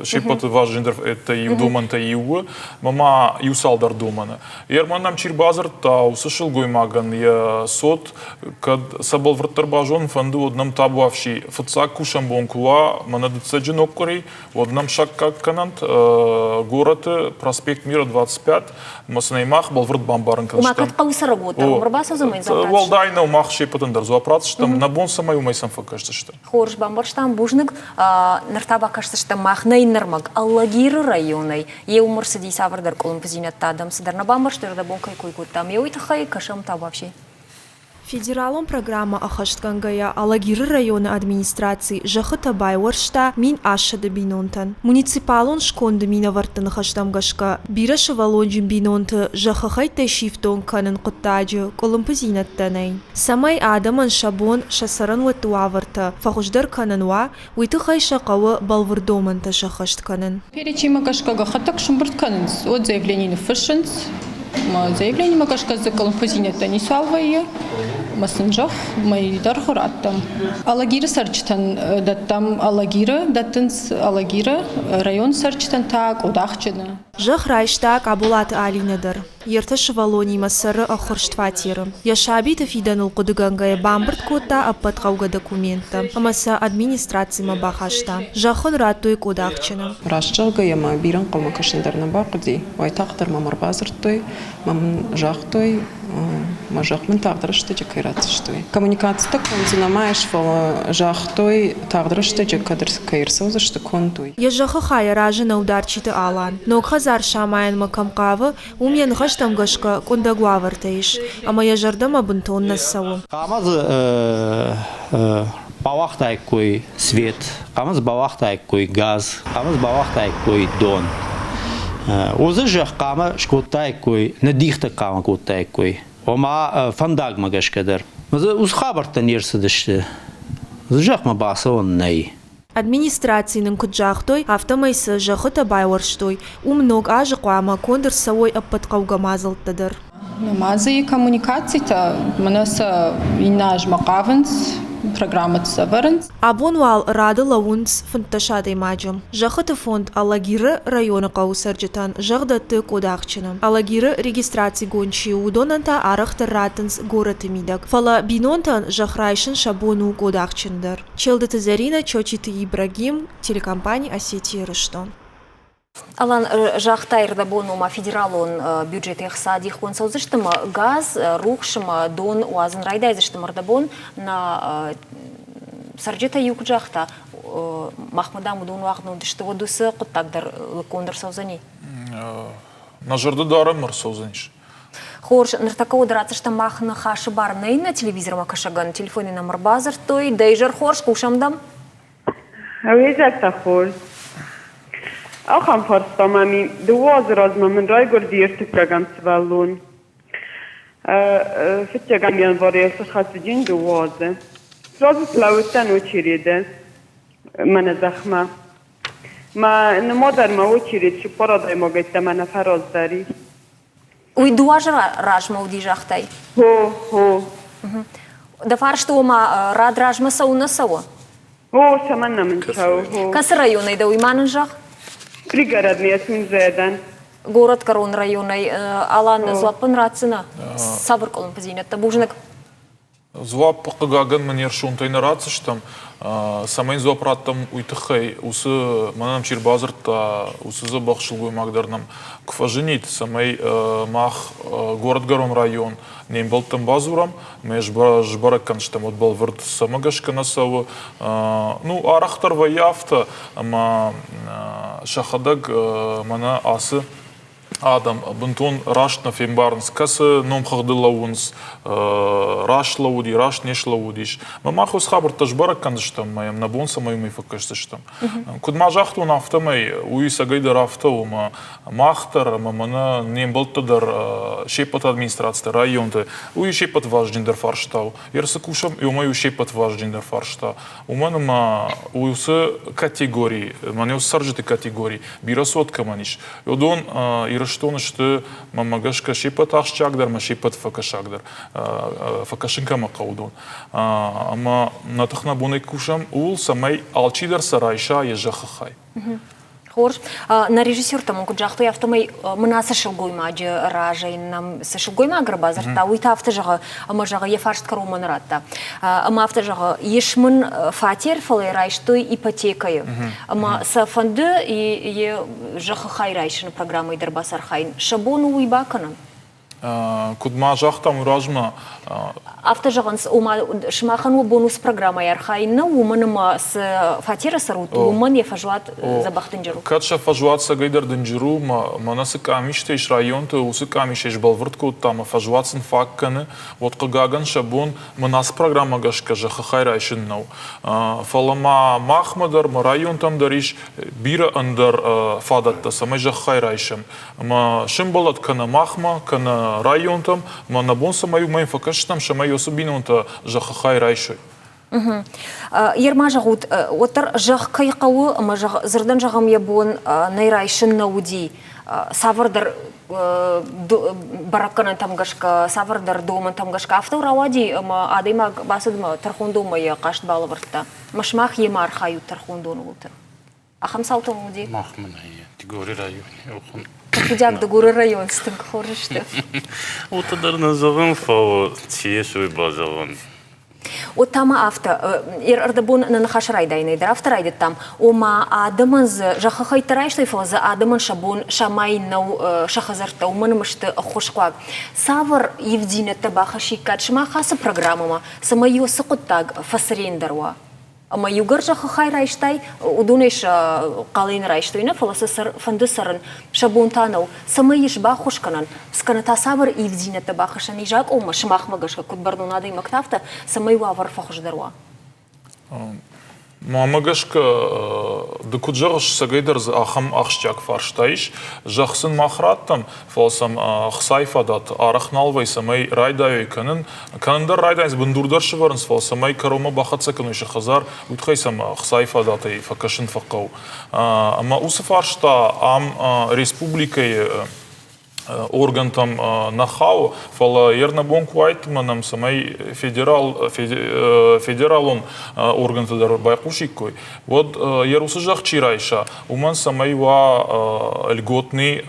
Се ппӕты важныйдӕр это иу домӕнтӕй иу у, ӕмӕ ма иу цалдӕр домӕны. Ерман нӕм чи рбадзырдта, уыцы сылгоймагӕн йӕ цот, кӕд сӕ бӕлвырддӕр базонын фӕнды, уӕд нӕм табуафси фыццаг кусӕн бон куы уа, мӕнӕ дыццӕджы ног къуыри, уӕд нӕм саккаг кӕнӕнт горӕты проспект Мира 25, ӕмӕ сын ӕй мах бӕлвырд бамбарын кӕндзыстӕм. Ома кӕд хъӕуы цӕрӕг уӕддӕр уым ӕрбацӕудзӕн мӕ дзуапп Уӕлдай нӕу, мах се ппӕтӕн дӕр дзуапп ратдзыстӕм, нӕ бон цӕмӕй уымӕй сӕм фӕкӕсдзысты. Хорз, бамбӕрстам, бузныг. Ныр та бакӕсдзыстӕм мах нӕ иннӕ ӕрмӕг Алагиры районӕй. Йе уым ӕрцыди цавӕрдӕр къуылымпыдзинӕдтӕ адӕм цыдӕр нӕ бамбӕрстой, ӕрдӕбон кӕй кой кодтам, йе уый тыххӕй кӕсӕм та вообще. Федералон программӕ ӕххӕстгӕнгӕйӕ Алагиры районы администраци зӕххытӕ байуӕрста 1008 бинонтӕн. Муниципалон сконды минӕвӕртты ныхӕстӕм гӕсгӕ, бирӕсывӕллонджын бинонты зӕххы хӕйттӕй сифтонг кӕнын хъуыддаджы къуылымпыдзинӕдтӕ нӕй. Цӕмӕй адӕмӕн сӕ бон сӕ цӕрӕнуӕтты уавӕртӕ фӕхуыздӕр кӕнын уа, уый тыххӕй сӕ хъӕуы бӕлвырд домӕнтӕ сӕххӕст кӕнын. Перечимӕ гӕсгӕ гӕххӕттӕ куы сӕмбырд кӕнынц, уӕд заявлени ныффыссынц. Заявлениемӕ гӕсгӕ дзы къуылымпыдзинӕдтӕ ницуал вӕййы, ӕмӕ сын зӕхх мӕй дӕргъы раттӕм. Алагиры цӕрджытӕн дӕттӕм Алагиры, дӕттынц Алагиры, районы цӕрджытӕн та Къодахджыны. Зӕхх райста Къаболаты Алинӕ дӕр. Йе ртӕ сывӕллонимӕ цӕры ӕххуырст фатеры. Йӕ сабиты фидӕныл хъуыдыгӕнгӕйӕ бамбырд кодта ӕппӕт хъӕугӕ документтӕ ӕмӕ сӕ администрацимӕ бахаста. Зӕхх ын радтой Къодахджыны. Раст зӕгъгӕйӕ мӕ бирӕ ӕнхъӕлмӕ кӕсын дӕр нӕ бахъуыди. Уайтагъддӕр мӕм ӕрбадзырдтой, мӕ мын загътой, мӕ зӕхх мын тагъд рӕстӕджы кӕй ратдзысты, уый. Коммуникацитӕ конд дзы нӕма ис, фӕлӕ загътой, тагъд рӕстӕджы кӕд кӕй ӕрцӕудзысты конд, уый. Йӕ зӕххы хайӕ разы нӕу Дарчиты Алан. Ног хӕдзар самайынмӕ кӕм хъавы, уым йӕ ныхӕстӕм гӕсгӕ къуындӕг уавӕртӕ ис, ӕмӕ йӕ зӕрдӕмӕ бынтон нӕ цӕуы. Хъуамӕ дзы бауагътаиккой свет, хъуамӕ дзы бауагътаиккой газ, хъуамӕ дзы бауагътаиккой дон. Уыцы зӕхх хъуамӕ скодтаиккой, ныддихтӕ хъуамӕ кодтаиккой, ома фӕндагмӕ гӕсгӕ дӕр. Уыцы хабӕрттӕ не рцыдысты. Зӕхмӕ бацӕуӕн нӕй. Администрацийы нын куыд загътой, афтӕмӕй цы зӕххытӕ байуӕрстой, уым ног азы хъуамӕ конд ӕрцӕуой ӕппӕт хъӕугӕ мадзӕлттӕ дӕр. Нымадзыйы коммуникацитӕ мӕнӕ сӕ иннӕ азмӕ хъавынц, программӕты сӕвӕрынц. Абон уал рады лӕууынц 15 адӕймаджы. Зӕххыты фонд Алагиры районы хъӕуы цӕрджытӕн зӕгъ дӕтты Къодахджыны. Алагиры регистрацигонд чи у, уыдонӕн та арӕхдӕр раттынц горӕты мидӕг. Фӕлӕ бинонтӕн зӕхх райсын сӕ бон у Къодахджыны дӕр. Челдыты Зӕринӕ, Чочиты Ибрагим, телекомпани Осетия-Ирыстон. Алан, загъта ӕрдӕбон, ома федералон бюджеты ӕхца дихгонд цӕудзысты ӕмӕ газ, рухс ӕмӕ дон уадзын райдайдзысты ӕрдӕбон. Нӕ цӕрджытӕй иу куыд загъта, махмӕ, дам, уыдон уагъд нӕ уыдысты, уӕд уыцы хъуыддаг дӕр лыггонд ӕрцӕудзӕни? Нӕ зӕрдӕ дарӕм ӕрцӕудзӕнис. Хорз, ныртӕккӕ уӕд ратдзыстӕм мах ныхасы бар нӕ иннӕ телевизормӕ кӕсӕгӕн. Телефоны нӕм ӕрбадзырдтой. Дӕ изӕр хорз, хъусӕм дӕм. Уе хорз. Ахӕм фарста мӕм и. Дыууӕ азы размӕ мын райгуырди ӕртыккӕгӕм сывӕллон. Фыццӕгӕм январы йыл схӕцыди дыууӕ азы. Сразу слӕууыдтӕн очереды мӕнӕ зӕхмӕ. Мӕ нымадӕн мӕ очередь цыппар адӕймагӕй ӕддӕмӕ нӕ фӕраздӕр и. Уый дыууӕ азы размӕ уыди, загътай? Хо, хо. Дӕ фарсты ома рад размӕ цӕуы нӕ цӕуы? О, цӕмӕннӕ мын цӕуы, хо. Кӕцы районӕй дӕ, уый ма нын зӕгъ? Пригородный Сунжӕ Городгӕрон районӕй Алан дзуаппӕн ратдзынӕ? Цавӕр къуылымпыдзинӕдтӕ? Бузныг. Дзуапп, хъыгагӕн, мын ӕрсонтӕй нӕ ратдзыстӕм. Цӕмӕй дзуапп раттӕм, уый тыххӕй уыцы, мӕнӕ нӕм чи ӕрбадзырдта, уыцы дзӕбӕх сылгоймаг дӕр нӕм куы фӕзынид, цӕмӕй мах горӕтгӕрон район не мбӕлттӕм бадзурӕм, ӕмӕ сбӕрӕг кӕндзыстӕм, уӕд бӕлвырд цӕмӕ гӕсгӕ нӕ цӕуы. Ну, арӕхдӕр вӕййы афтӕ, ӕмӕ сӕхӕдӕг мӕнӕ ацы адӕм бынтон раст нӕ фембарынц, кӕцы номхыгъды лӕууынц, раст лӕууыди, раст не слӕууыдис. Мӕ мах уыцы хабӕрттӕ сбӕрӕг кӕндзыстӕм, ӕмӕ йӕм нӕ бон цӕмӕй уымӕй фӕкӕсдзыстӕм. Куыд ма загътон, афтӕмӕй уый цӕгӕйдӕр афтӕ у, ӕмӕ мах дӕр ӕмӕ мӕнӕ не мбӕлттӕ дӕр се ппӕт администрациты, районты, уый се ппӕт вазджындӕр фарста у. Ер цы кусӕм, уымӕй у се ппӕт вазджындӕр фарста. Уымӕн ӕмӕ уыцы категори, мӕнӕ уыцы цӕрджыты категори бирӕ цот кӕмӕн ис, уыдон Ирыстоны сты, мӕнмӕ гӕсгӕ, се ппӕт ахсджиагдӕр ӕмӕ се ппӕт фӕкӕсагдӕр, фӕкӕсын кӕмӕ хъӕуы, уыдон. Ӕмӕ нӕ тых нӕ бонӕй кусӕм ууыл, цӕмӕй алчидӕр сӕ райса йӕ зӕххы хай. Хорз. Нӕ режиссертӕ мын куыд загътой, афтӕмӕй мын ацы сылгоймаджы разӕй нӕм цы сылгоймаг ӕрбадзырдта, уый та афтӕ зӕгъы, ӕмӕ зӕгъы, йӕ фарст кӕронмӕ нӕ радта. Ӕмӕ афтӕ зӕгъы, ис мын фатер, фӕлӕ йӕ райстой ипотекӕйы. Ӕмӕ сӕ фӕнды йӕ зӕххы хай райсыны программӕйы дӕр бацархайын. Сӕ бон у уый бакӕнын? Куыд ма загътам уый размӕ? Афтӕ зӕгъынц, ома сымахӕн уӕ бон уыцы программӕйы архайын нӕу, уымӕн ӕмӕ цы фатеры цӕрут, уымӕн йӕ фӕзуат дзӕбӕх дынджыр у. Кӕд сӕ фӕзуат цӕгӕйдӕр дынджыр у, мӕнӕ цы къамистӕ ис районты, уыцы къамисӕй сбӕлвырд кодта ӕмӕ фӕзуат сын фаг кӕны, уӕд хъыгагӕн сӕ бон мӕн ацы программӕ гӕсгӕ зӕххы хай райсын нӕу. Фӕлӕ ма махмӕ дӕр, мӕ районтӕм дӕр ис бирӕ ӕндӕр фадӕттӕ, цӕмӕй зӕххӕй райсӕм. Ӕмӕ сӕмбӕлӕд кӕнӕ махмӕ, кӕнӕ районтӕм, ӕмӕ нӕ бон цӕмӕй уымӕй фӕкӕсдзыстӕм, цӕмӕй уыцы бинонтӕ зӕххы хай райсой. Ерма зӕгъут, уӕддӕр зӕхх кӕй хъӕуы ӕмӕ дзырдӕн зӕгъӕм йӕ бон нӕй райсын нӕ уыди. Цавӕрдӕр бӕрӕггӕнӕнтӕм гӕсгӕ, цавӕрдӕр домӕнтӕм гӕсгӕ афтӕ рауади ӕмӕ адӕймаг бацыд ӕмӕ тӕрхондонмӕ йӕ хъаст балӕвӕрдта. Ӕмӕ сымах йемӕ архайут тӕрхондоны уылты. Ахӕм цаутӕ уыди? Махмӕ нӕй Дыгуры районы. Тӕхудиаг Дыгуры район тынг хорз сты. Уыты дӕр нӕ зӕгъын, фӕлӕ цы ис, уый базӕгъын. Уӕд та ма афтӕ, ӕрдӕбон нӕ ныхас райдайынӕй дӕр афтӕ райдыдтам, ома адӕмӕн дзы зӕххы хӕйттӕ райстой, фӕлӕ дзы адӕмӕн сӕ бон самайын нӕу сӕ хӕдзӕрттӕ, уымӕн ӕмӕ сты ӕххуысхъуаг. Цавӕр ивддзинӕдтӕ бахӕссиккат сымах ацы программӕмӕ, цӕмӕй уыцы хъуыддаг фӕцырендӕр уа? Ӕмӕ иугӕр зӕххы хай райстай, уыдонӕй сӕ хъалӕй нӕ райстой нӕ, фӕлӕ сӕ фӕнды цӕрын, сӕ бон та нӕу. Цӕмӕй ис баххуыс кӕнӕн, кӕнӕ та цавӕр ивддзинӕдтӕ бахӕссӕн и закъонмӕ, сымахмӕ гӕсгӕ, куыд бӕрнон адӕймӕгтӕ, афтӕ, цӕмӕй уавӕр фӕхуыздӕр уа? Мӕнмӕ гӕсгӕ, ды куыд зӕгъыс, цӕгӕйдӕр дзы ахӕм ахсджиаг фарста ис. Зӕхх сын мах раттӕм, фӕлӕ сӕм ӕхцайы фадат арӕх нал вӕййы, цӕмӕй райдайой кӕнын. Кӕнын дӕр райдайынц, бындур дӕр сӕвӕрынц, фӕлӕ цӕмӕй кӕронмӕ бахӕццӕ кӕной сӕ хӕдзар, уый тыххӕй сӕм ӕхцайы фадатӕй фӕкӕсын фӕхъӕуы. Ӕмӕ уыцы фарста ам республикӕйы органтӕм нӕ хауы, фӕлӕ йе рнӕбон куы уаид ӕмӕ нӕм цӕмӕй федерал, федералон органтӕ дӕр байхъусиккой, уӕд йӕ уыцы зӕхх чи райса, уымӕн цӕмӕй уа льготный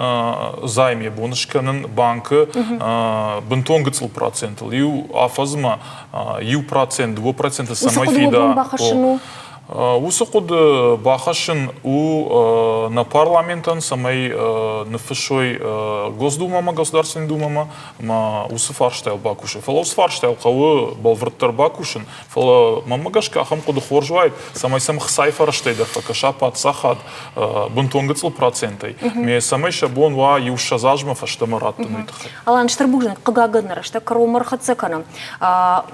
займ йӕ бон скӕнын банкы бынтон гыццыл процентыл, иу афӕдзмӕ 1%, 2% цӕмӕй фида. Уыцы хъуыды бахӕссын у нӕ парламентӕн, цӕмӕй ныффыссой Госдумӕмӕ, Государственный Думӕмӕ ӕмӕ уыцы фарстайыл бакусын. Фӕлӕ уыцы фарстайыл хъӕуы бӕлвырддӕр бакусын, Фӕлӕ мӕнмӕ гӕсгӕ ахӕм хъуыды хорз уаид, цӕмӕй сӕм хцайы фӕрӕзтӕй дӕр фӕкӕса паддзахад бынтон гыццыл процентӕй, ме цӕмӕй сӕ бон уа иу 20 азмӕ фӕстӕмӕ раттын, уый тыххӕй. Алан, стыр бузныг, хъыгагӕн нӕ рӕстӕг кӕронмӕ ӕрхӕццӕ кӕнӕм.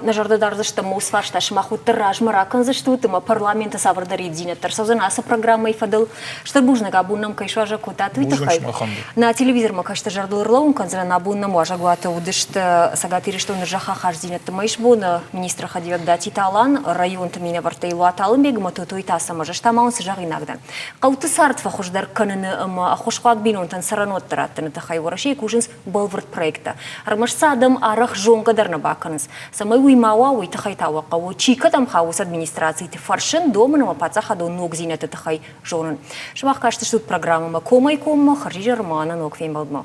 Нӕ зӕрдӕ дардзыстӕм уыцы фарста сымах уӕддӕр размӕ ракӕндзыстут ӕмӕ парламент парламенты цавӕрдӕр ивддзинӕдтӕ ӕрцӕудзӕн ацы программӕйы фӕдыл. Стыр бузныг, абон нӕм кӕй суазӕг кодтат, уый тыххӕй. Нӕ телевизормӕ кӕсты зӕрдыл ӕрлӕууын кӕндзынӕн, абон нӕм уазӕгуаты уыдысты Цӕгат Ирыстоны зӕххахаздзинӕдты мӕйсбоны министры хӕдивӕг Датиты Алан, районты минӕвӕрттӕ Илуаты Алымбег ӕмӕ Тотойты Ацӕмӕз. Ӕз та ма уын цы зӕгъинаг дӕн. Хъӕуты цард фӕхуыздӕр кӕныны ӕмӕ ӕххуысхъуаг бинонтӕн цӕрӕнуӕттӕ раттыны тыххӕй Уӕрӕсейы кусынц бӕлвырд проекттӕ. Ӕрмӕст сӕ адӕм арӕх зонгӕ дӕр нӕ бакӕнынц. Цӕмӕй уый ма уа, уый тыххӕй та уӕ хъӕуы, чи кӕдӕм хауы, уыцы администрациты фӕрсын, домын ӕмӕ паддзахадон ногдзинӕдты тыххӕй зонын. Сымах кастыстут программӕмӕ комӕй-коммӕ, хӕрзизӕрмӕ ӕнӕ ног фембӕлдмӕ.